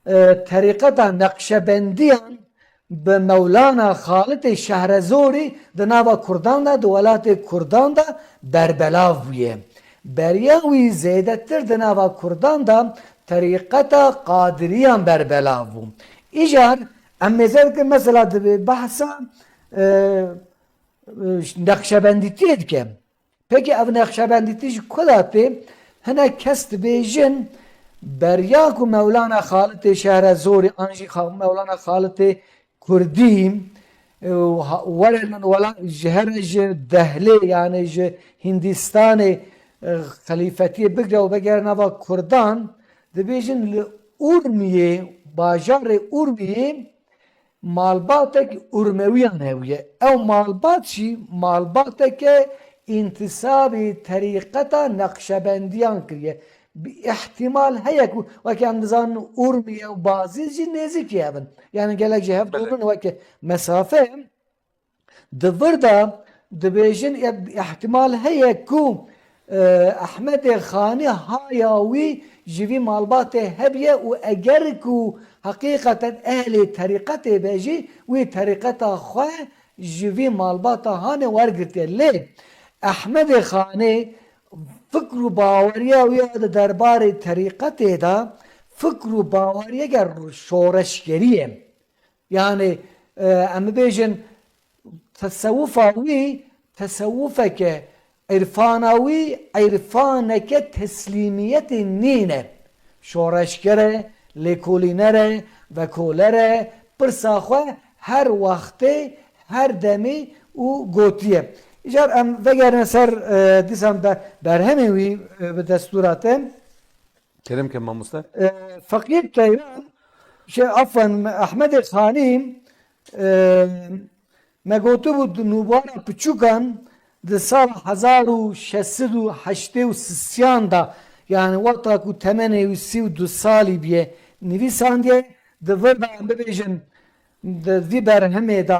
e, terîqeta Neqşebendiyan bi Mewlana Xalitê Şehrezorî di nava Kurdan de, di welatê Kurdan de berbelav bûye. Beriya wî zêdetir di nava Kurdan de terîqeta Qadiriyan berbelav bû. Îcar em mêze dikin, mesela, dibê behsa, e, e, Neqşebendîtiyê dike. Peki ev Neqşebendîtî ji ku de tê? Hinek kes dibêjin, beriya ku Mewlana Xalitê Şehrezorî an jî Xa-, Mewlana Xalitê Kurdî, e, ha-, were wela-, ji here ji Dehlê, yani ji Hindîstanê, e, xelîfetiyê bigre û vegere nava Kurdan, dibêjin li Urmiyê, bajarê Urmiyê malbatek Urmewiyan hebûye. Ew malbat jî malbateke întisabî terîqeta Neqşebendiyan kiriye. Bi îhtimal heye ku weke em dizanin Urmiye û Bazîd jî nêzîkî hev in. Yani gelek ji hev dûr bin weke mesafe. Di vir de dibêjin, e, îhtimal heye ku, e, Ehmedê Xanî haya wî ji vî malbatê hebiye û eger ku heqîqeten ehlê terîqetê be jî, wî terîqeta xwe ji vî malbata hanê wergirtiye. Lê Ehmedê Xanê fikr û baweriya wî ya di derbarê terîqetê de fikr û baweriyeke şoreşgerî ye. Yani, e, em bibêjin, tesewufa wî, tesewufeke, îrfana wî, îrfaneke teslîmiyetê nîne. Şoreşger e, lêkolîner e, vekoler e, pirsa xwe her wextê, her demê û gotiye. Îcar em vegerine ser, e, dîsan be-, berhemê wî, e, bi destûra te. Kerem ke mamoste. E, Feqîr Teyran, şey, afwen, Ehmedê Xanî, e, me gotibû di nûbara piçûkan di sala hezar û şeş sed û heştê û sisiyan de, yani wexta ku temenê wî sî û du salî bûye, nivîsandiye, di vir de em bibêjin, di vî berhemê de,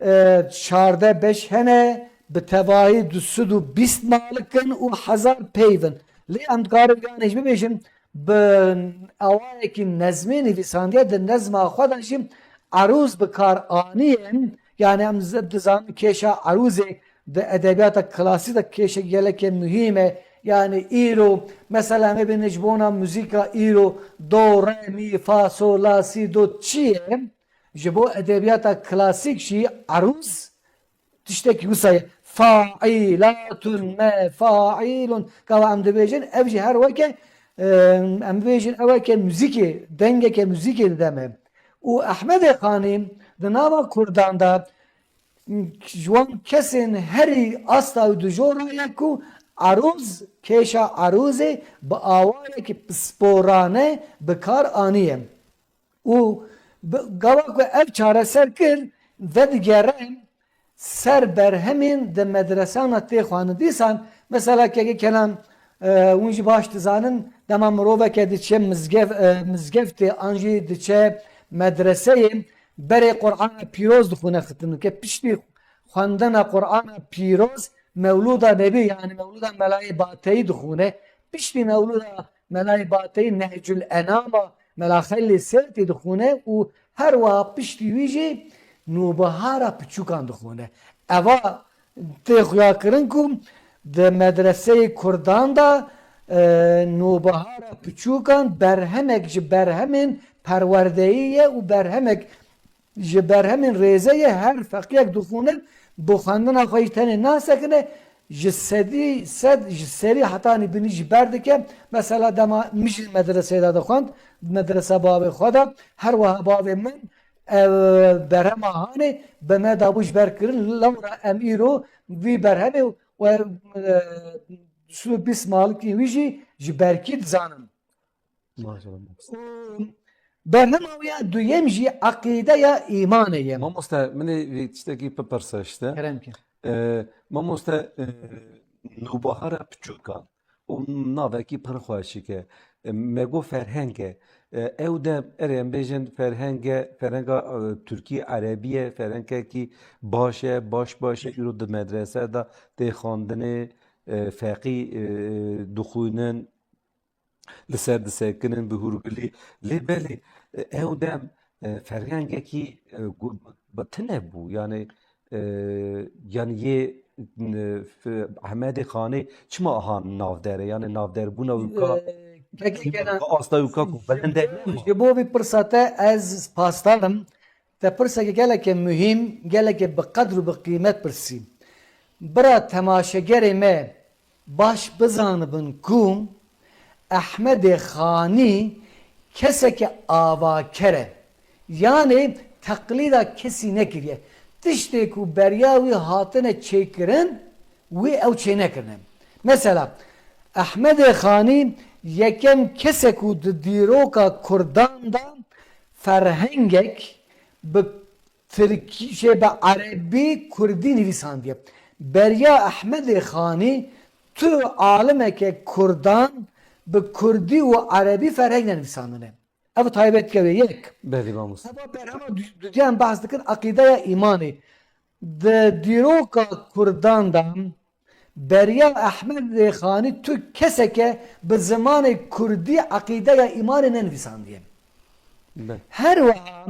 e, çardeh beş hene, bi tevahî du sed û bîst malik in û hezar peyv in. Lê em dikarin yanî jî bibêjin, bi awayekî nezmê nivîsandiye, di nezma xwe de jî erûz bi kar aniye. Yanî em z-, dizanin kêşa erûzê di edebiyata klasîk de kêşek gelekê muhîm e. Yanî îro, mesela em ê bêne ji bona muzîka îro, do, re, mî, fa, sol, la, sî, do çi ye? Ji bo edebiyata klasîk jî erûz tiştekî wisa ye. Faîlatun, me faîlun. Gava em dibêjin, ev jî her weke, e, em bibêjin, ew weke muzîkê, dengeke muzîkê dide me. Û Ehmedê Xanî di nava Kurdan de ji wan kesên herî asta û dijora ye ku erûz, kêşa erûzê bi awayekî pisporane bi kar aniye. Û bi, gava ku ev çareser kir, vedigere ser berhemên di medresan de tê xwanin. Dîsan, mesela, kekê Kenan, e, hûn jî baş dizanin, dema miroveke diçe mizgef-, e, mizgeftê an jî diçe medreseyê, berê Qur'ana pîroz dixwine xitin. Ke piştî xwendina Qur'ana pîroz, Mewlûda Nebî, yanî Mewlûda Melayê Bateyî dixwine. Piştî Mewlûda Melayê Bateyî Nehcul Enama Mela Xelîlê Sêrtî dixwine û her wiha piştî wî jî Nûbihara Piçûkan dixwine. Eva tê xuyakirin ku di medreseyê Kurdan de, e, Nûbihara Piçûkan berhemek ji berhemên perwerdeyî ye û berhemek ji berhemên rêze ye, her feqiyek dixwine, bi xwendina xwe jî tenê nasekine, ji sedî sed ji serî hetanî binî jî berdike. Mesela dema min jî medreseyê de dixwend, medresa bavê xwe de, her wiha bavê min, ev, berhema hanê bi me dabû ji ber kirin, lewra em îro vî berhemê û, e, du sed û bîst malikên wî jî ji berkî dizanin. Maşallah. Û berhema wî ya duyem jî eqîdeya îmanê ye. Mamoste, min ê vê tiştekî bipirse işte. Kerem ke. E, mamoste, e, Nûbahara Piçûkan. Û navekî pir xweşik e. E, me got ferheng e. E, ew dem, erê, em bêjin ferheng e, ferhenga, e, tirkî, erebî ye, ferhengekî baş e, baş baş e, îro di medrese de tê xwendinê, e, feqî, e, dixwînin. Li ser disekinin bi hûrgilî. Lê belê, e, ew dem, e, ferhengekî, e, gu-, bi tune bû. Yani, e, yani yê, e, f-, Ehmedê Xanê çima aha navder e? Yani navderbûna wî ka, e, kekî kena asta wî ka ku bilind e, nema? Ji bo vî pirsa te ez spasdar im. Te pirseke geleke muhîm, geleke bi qedr û bi qîmet pirsî. Bira temaşegerê me baş bizanibin ku Ehmedê Xanî keseke avaker e. Yanê teqlîda kesî nekiriye. Tiştê ku beriya wî hatine çêkirin, wî ew çênekirine. Mesela, Ehmedê Xanî yekem kes e ku di dîroka Kurdan de ferhengek bi tirkî, şey, bi erebî, kurdî nivîsandiye. Beriya Ehmedê Xanî tu alimeke Kurdan bi kurdî û erebî ferheng nenivîsandine. Ev taybetke wê yek. Belê, mamoste. Heva berhema du-, dudiyan behs dikin, eqîdeya îmanê. Di dîroka Kurdan de beriya Ehmedê Xanî tu keseke bi zimanê kurdî eqîdeya îmanê nenivîsandiye. Belê. Her wiha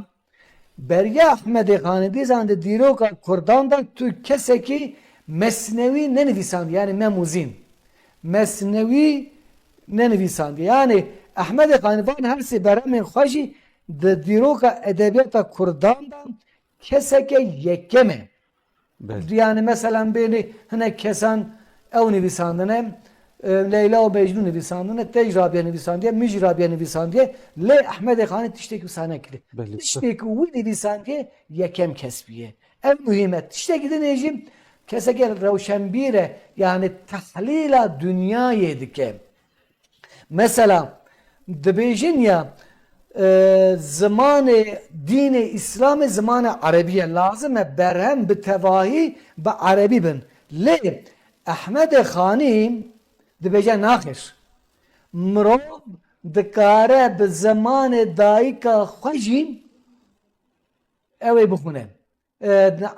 beriya Ehmedê Xanî dîsan di dîroka Kurdan de tu kesekî mesnewî nenivîsandiye, yani Mem û Zîn. Mesnewî nenivîsandiye. Yani Ehmedê Xanî van her sê berhemên xwe jî di dîroka edebiyata Kurdan de keseke yekem e. Belê. Yani, mesela, bênî hinek kesan ew nivîsandine, e, Leyla û Mecnû nivîsandine, te jî Rabiye nivîsandiye, min jî Rabiye nivîsandiye, lê Ehmedê Xanî tiştekî wisa nekiriye. Belê. Tiştekî wî nivîsandiye, yekem kes bûye. Ev muhîm e. Tiştekî din jî keseke rewşenbîr e, yani tehlîla dinyayê dike. Mesela, dibêjin ya, e, zimanê dînê Îslamê zimanê erebî ye. Lazim e berhem bi tevahî bi erebî bin. Lê Ehmedê Xanî dibêje naxêr. Mirov dikare bi zimanê dayika xwe jî ew ê bixwine. e,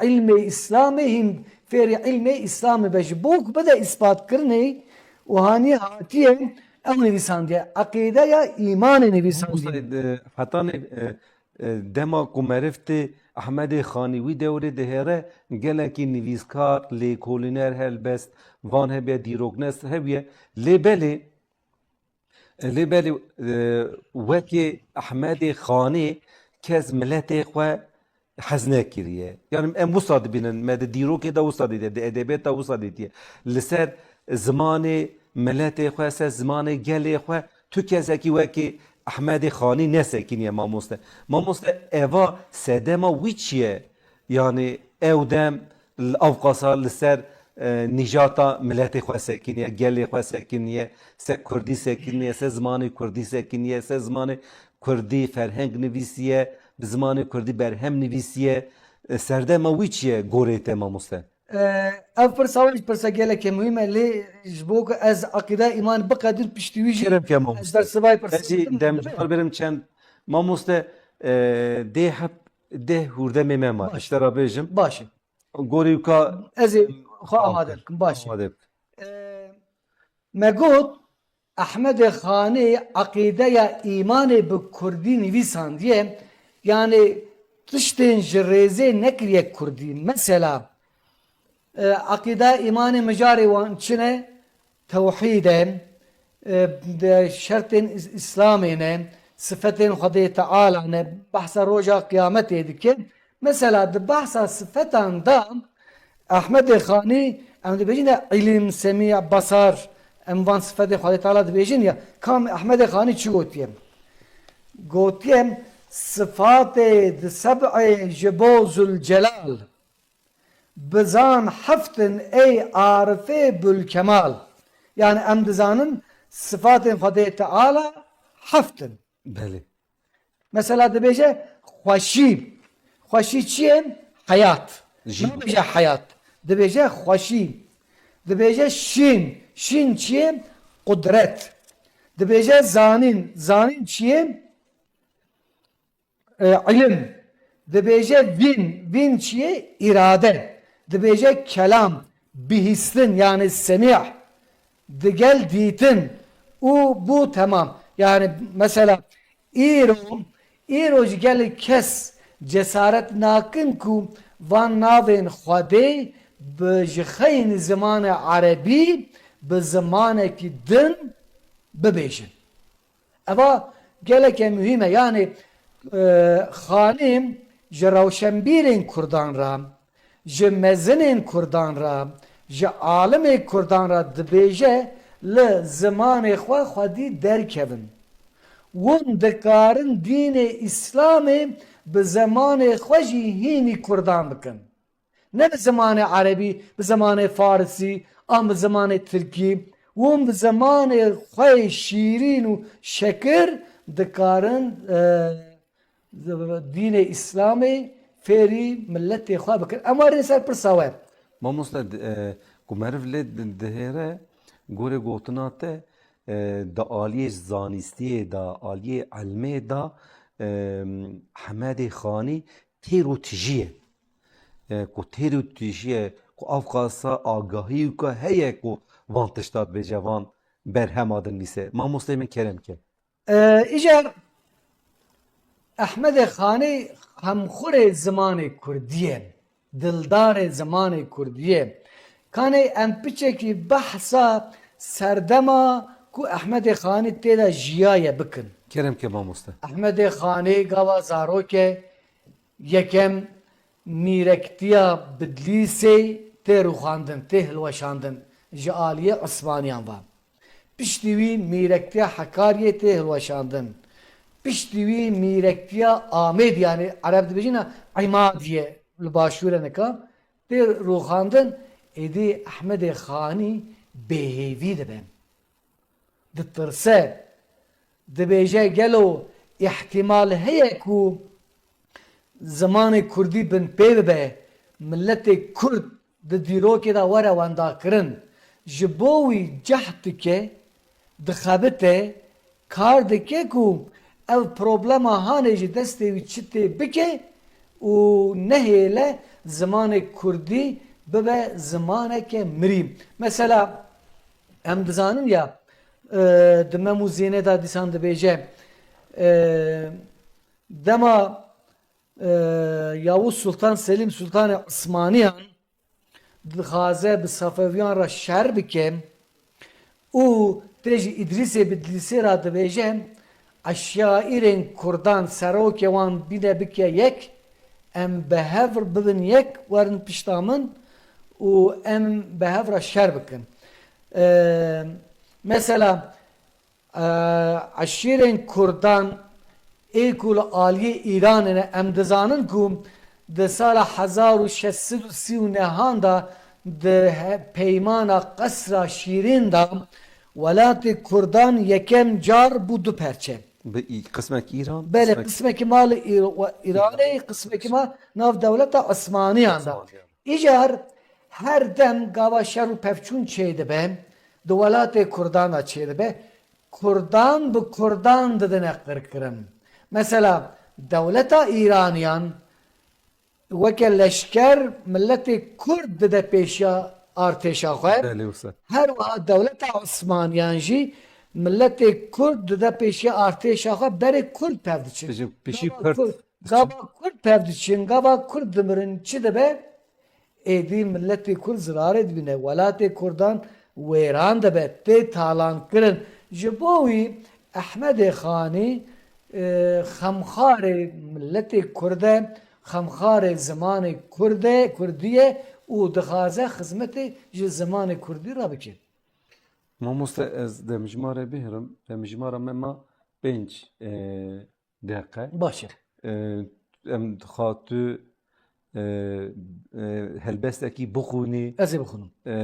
ilmê Îslamê hîn fêrî ilmê Îslamê be. Ji bo ku bide îsbatkirinê û haniye hatiye ew nivîsandiye. Eqîdeya îmanê nivîsandiye. Usta, e, hetanê, e, e, dema ku meriv tê Ehmedê Xanî wî dewrê dihêre, gelekî nivîskar, lêkolîner, helbest, van hebiye, dîroknes hebiye. Lê belê, lê belê, e, wekî Ehmedê Xanî kes miletê xwe hez nekiriye. Yani em wisa dibînin, me di dîrokê de wisa dîtiye, di edebiyet de wisa dîtiye. Li ser zimanê miletê xwe, ser zimanê gelê xwe, tu kesekî wekî Ehmedê Xanî nesekiniye mamoste. Mamoste, eva sedema wî çi ye? Yani ew dem li avqasa li ser, e, nîjata miletê xwe sekiniye, gelê xwe sekiniye, se kurdî sekiniye, se zimanê kurdî sekiniye, se zimanê kurdî ferheng nivîsiye, bi zimanê kurdî berhem nivîsiye. E, serdema wî çi ye gorê te mamoste? E, ev pirsa we jî pirsa gelekê muhîm e, lê ji bo ku ez eqîda îman biqedir piştî wî jî Kerem ke ez mamoste. Bersivayê pirsa Ez jî bidim. Demcihar berim çend mamoste, e, dê hep deh hûrdemê me ma. Baş. Ji te re bêjim. Baş e. Gorî wika Ez ê xwe amade bikim. Baş e. Amade bikim. E, Me got, Ehmedê Xanî eqîdeya îmanê bi kurdî nivîsandiye, yanî tiştên ji rêzê nekiriye kurdî. Mesela, e, eqîdeya îmanê mijarê wan çi ne? Tewhîd e, e, de şertên îs-, Îslamê ne, sifetên Xwedê Teala ne, behsa roja qiyametê dike. Mesela di behsa sifetan de Ehmedê Xanî, em dibêjin ya îlim, semî, basar, em van sifetê Xwedê Teala dibêjin ya, kam Ehmedê Xanî çi gotiye? Gotiye, sifatê di seb'ê ji bo Zülcelal, bizan heft in ey arifê Bülkemal. Yani em dizanin sifatên Xwedê Teala heft in. Belê. Mesela dibêje xweşî. Xweşî çi ye? Heyat. Jî. Nabêje heyat. Dibêje xweşî. Dibêje şîn. Şîn çi ye? Qudret. Dibêje zanîn. Zanîn çi ye? E, ilim. Dibêje vîn. Vîn çi ye? Îrade. Dibêje kelam. Bihîstin, yani semî. Digel dîtin û bû temam. Yani mesela îro, îro ji gelek kes cesaret nakin ku van navên Xwedê bi ji xeyên zimanê erebî bi zimanekî din bibêjin. Eva geleke muhîm e. Yani, e, Xanî ji rewşenbîrên kurdan re, ji mezinên kurdan re, ji alimê kurdan re dibêje li zimanê xwe xwedî derkevin. Hûn dikarin dînê Îslamê bi zimanê xwe jî hînî kurdan bikin. Ne bi zimanê erebî, bi zimanê farisî, an bi zimanê tirkî. Hûn bi zimanê xwe yê şîrîn û şekir dikarin, e, dînê Îslamê fêrî miletê xwe bikin. Em werin ser pirsa we. Mamoste, e, ku meriv lê di-, dihêre, gorê gotina te, e, di aliyê zanîstiyê de, aliyê ilmê de, e, Hemedê Xanî têr û tijî ye. E, ku têr û tijî ye, ku avqasa agahî wika heye ku van tişta dibêje, van berhema dinivîse. Mamosteyê min kerem ke. E, îcar Ehmedê Xanî xemxurê zimanê kurdî ye, dildarê zimanê kurdî ye. Kanê em piçekî behsa serdema ku Ehmedê Xanî tê de jiyaye bikin. Kerem ke mamoste. Ehmedê Xanî gava zarok e, yekem mîrektiya Bidlîsê tê rûxandin, tê hilweşandin ji aliyê Osmaniyan ve. Piştî wî mîrektiya Hekariyê tê hilweşandin. Piştî wî mîrektiya Amêdî, yanî Ereb dibêjin Îmadiyê li başûre nika, tê rûxandin, êdî Ehmedê Xanî bêhêvî dibe. Ditirse. Dibêje, gelo îhtîmal heye ku zimanê kurdî binpê bibe, miletê kurd di dîrokê de were wendakirin? Ji bo wî cehd dike, dixebite, kar dike ku ev problema hanê ji destê wî çi tê bike û nehêle zimanê kurdî bibe zimaneke mirî. Mesela, em dizanin ya, e, di Mem û Zînê de dîsan dibêje, e, dema, e, Yavuz Sultan Selîm Sultanê Osmaniyan dixwaze bi Safeviyan re şer bike û tê ji Îdrîsê Bidlîsê re dibêje, eşyaîrên kurdan serokê wan bîne bike yek, em bi hev bibin yek, werin pişta min û em bi hev re şer bikin. Ee, mesela, Eşîrên kurdan ê ku li aliyê Îranê ne, em dizanin ku di sala hezar û şeş sed û sî û nehan de di he-, peymana Qesra Şîrîn de welatê kurdan yekem car bû du perçe. Bi î-, qismek Îran, Belê, qismek qismekî ma li Îr-, we-, Îranê, qismekî ma nav dewleta Osmaniyan de. Osmaniyan. Îcar her dem gava şer û pevçûn çêdibe, di welatê kurdan de çêdibe. Kurdan bi kurdan didine qirkirin. Mesela, dewleta Îraniyan weke leşker miletê kurd dide pêşiya artêşa xwe. Belê wisa. Her wiha dewleta Osmaniyan jî miletê kurd dide pêşiya artêşa xwe, berê kurd pev diçin. Pêşî, pêşî Gava kurd kurd, diçin. Gava kurd pev diçin, gava kurd dimirin, çi dibe? Êdî miletê kurd zirarê dibîne, welatê kurdan wêran dibe, tê talankirin. Ji bo wî Ehmedê Xanî, e, xemxarê miletê kurd e, xemxarê zimanê kurd e, kurdî ye û dixwaze xizmetê ji zimanê kurdî re bike. Mamoste, ez demjimare bihêrim, demjimara me ma pênc, e, deqe. Baş e. E, em dixwa tu, e, e, helbestekî bixwînî. Ez ê bixwînim. E,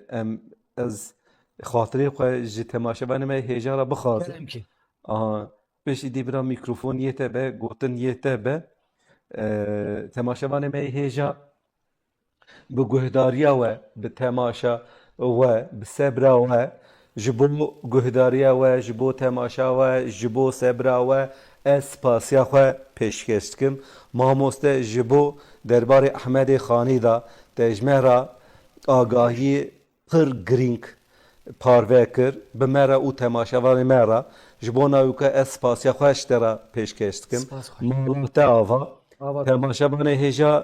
em, ez xatirê xwe ji temaşevanê me hêja re bixwazim. Kerem kî. Aha, piştî dî bira mîkrofon yê te be, gotin yê te be. E, temaşevanê me hêja bi guhdariya we, bi temaşa we, bi sebra we, ji bo guhdariya we, ji bo temaşa we, ji bo sebra we, ez spasiya xwe pêşkêş dikim. Mamoste, ji bo derbarê Ehmedê Xanî de te ji me re agahiyê pir girîng parve kir, bi me re û temaşevanê me re. Ji bo navîka ez spasiya xwe ji te re pêşkêş dikim. Spas xwe. Mala te ava. Ava. Temaşevanê hêja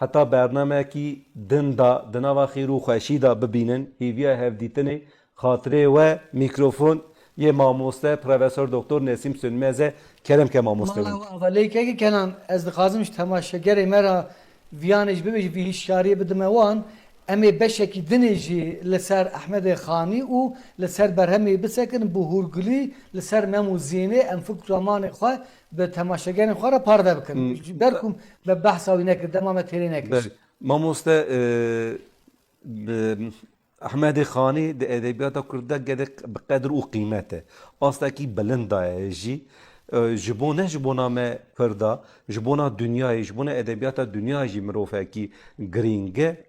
Heta bernameyekî din de di nava xêr û xweşî de bibînin, hêviya hevdîtinê, xatirê we, mîkrofon yê mamoste Profesor Doktor Nesîm Sönmez e. Kerem ke mamoste. Mala we ava. Lêkekî Kenan, ez dixwazim ji temaşegerê me re viyanê jî bibêje, vî hişyariyê bidime wan. Em ê beşekî dinê jî li ser Ehmedê Xanî û li ser berhemê bisekin, bi hûrgulî li ser Mem û Zînê em fikr û ramanê xwe bi temaşegerên xwe re parve bikin. Hmm. Ji ber ku me behsa wî nekir, dema me têrê nekir. Belê. Mamoste, e, bi Ehmedê Xanî di edebiyata Kurd de gelek bi qedir û qîmet e. Astekî bilind daye jî. E, ji bo ne ji bona me Kurda, ji bona dinyayê, ji bona edebiyata dinyayê jî mirovekî girîng e.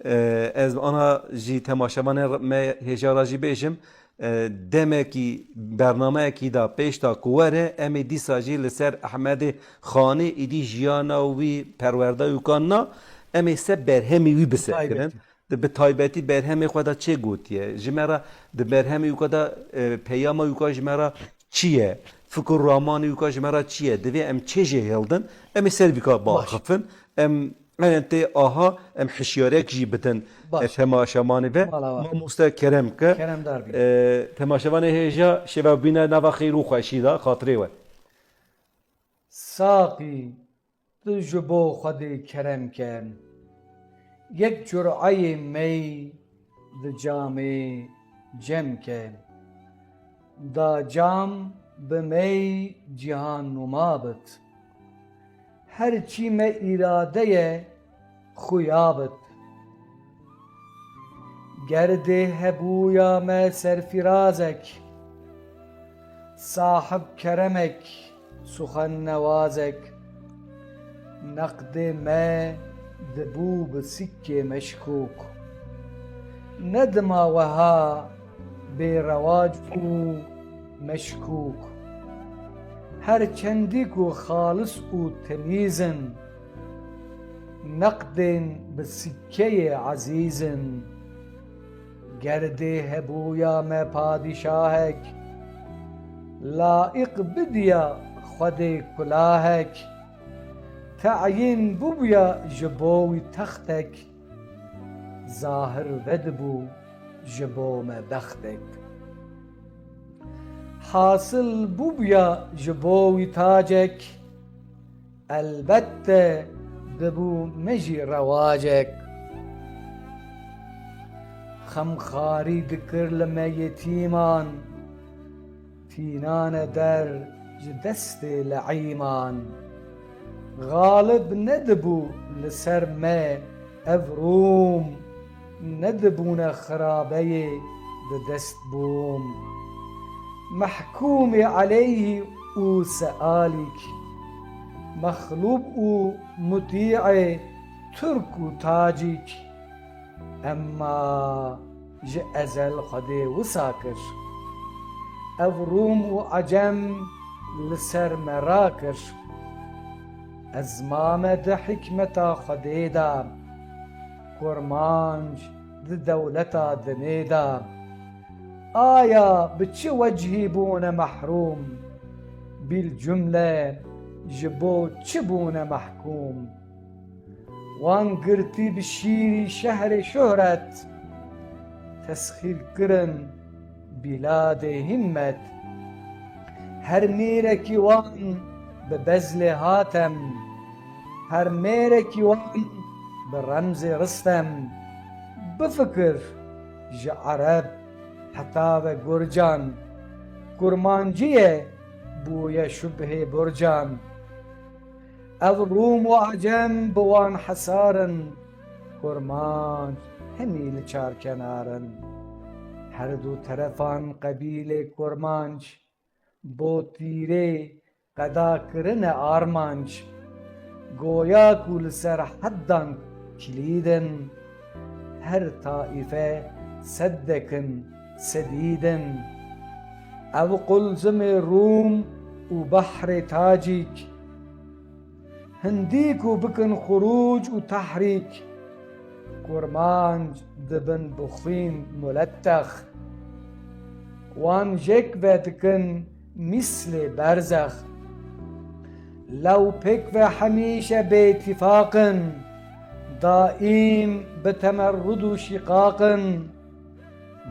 E, ez ana jî temaşevanê me hêja re jî bêjim, e, demekî bernameyekî da pêş da ku were, em ê dîsa jî li ser Ehmedê Xanî êdî jiyana wî, perwerda wî kan na, em ê ser berhemê wî bisekirin. Taybetî. Di, bi taybetî berhemê xwe de çê gotiye. Ji me re di berhemê wî ka de, e, peyama wî ka ji me re çi ye? Fikir û ramanê wî ka ji me re çi ye? Divê em çê jê hildin, em ê ser vî ka biaxifin. Em Ên tê aha em hişyarek jî bidin, Baş. e, temaşevanê ve. Mala we. Mamoste kerem ke. Keremdar bî. E, temaşevanê hêja şeva bîne nava xêr û xweşî de xatirê we. Saqî, tu ji bo Xwedê kerem ke. Yek cureyê mey di camê cem ke. Da cam bi mey cîhan numa bit. Her çî me îrade ye xuya bit. Ger dê hebûya me serfîrazek, sahib keremek, suxennewazek, neqdê me dibû bi sikkê meşkûk. Ne dima weha bêrewac û meşkûk. Her çendî ku xalis û temîz in, Neqdên bi sikkeyê ezîz in. Ger dê hebûya me padîşahek, laiq bidiya Xwedê kulahek, teyîn bûbûya ji bo wî textek, zahir vedibû ji bo me bextek. Hasil bûbûya ji bo wî tacek, elbette dibû me jî rewacek. Xemxarî dikir li me yetîman, tînane der ji destê leîman. Xalib nedibû li ser me ev Rûm, nedibûne xirabeyê di dest bûm. Mehkûmê eleyhî û sealîk, mexlûb û mutî'ê Tirk û Tacîk. Emma ji ezel Xwedê wisa kir. Ev Rûm û Ecem li ser me rakir. Ezma me di hikmeta Xwedê de, Kurmanc di dewleta dinê de. Aya bi çi wechî bûne mehrûm? Bîlcumle ji bo çi bûne mehkûm? Wan girtî bi şîrî şehrê şuhret, tesxîr kirin bîladê hîmmet. Her mîrekî wan bi bezlê Hatem, her mêrekî wan bi remzê Ristem. Bifikir, ji Ereb heta ve Gurcan, kurmancî ye bûye şubhê burcan. Ev Rûm û Ecem bi wan hesar in, Kurmanc hemî li çarkenar in. Her du terefan qebîlê Kurmanc bo tîrê qeda kirine armanc. Goya ku li ser heddan kilîd in, her taîfe seddek in, sedîd in. Ev qulzimê Rûm û behrê Tacîk, hindî ku bikin xurûc û tehrîk, kurmanc dibin bi xwîn mulettex. Wan jêk vedikin mîslê berzex. Lew pêk ve hemîşe bêtîfaq in, daîm bi temerrud û şîqaq in.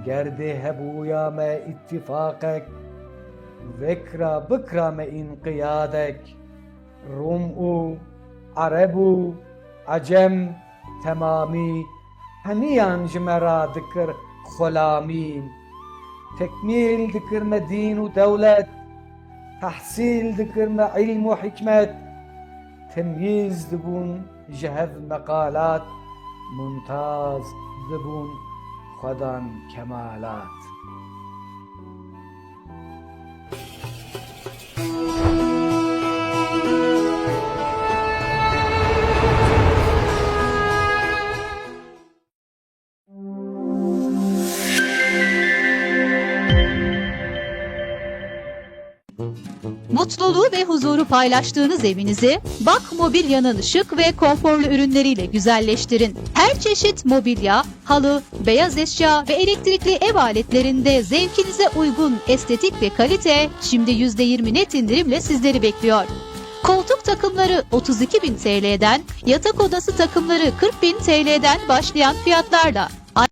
Ger dê hebûya me îtîfaqek, vekra bikra me înqiyadek. Rûm û Ereb û Ecem temamî, hemiyan ji me re dikir xulamî. Tekmîl dikir me dîn û dewlet, tehsîl dikir me îlm û hikmet. Temyîz dibûn ji hev meqalat, mumtaz dibûn xwedan kemalat. Mutluluğu ve huzuru paylaştığınız evinizi Bak Mobilya'nın şık ve konforlu ürünleriyle güzelleştirin. Her çeşit mobilya, halı, beyaz eşya ve elektrikli ev aletlerinde zevkinize uygun estetik ve kalite şimdi yüzde yirmi net indirimle sizleri bekliyor. Koltuk takımları otuz iki bin T L'den, yatak odası takımları kırk bin T L'den başlayan fiyatlarla.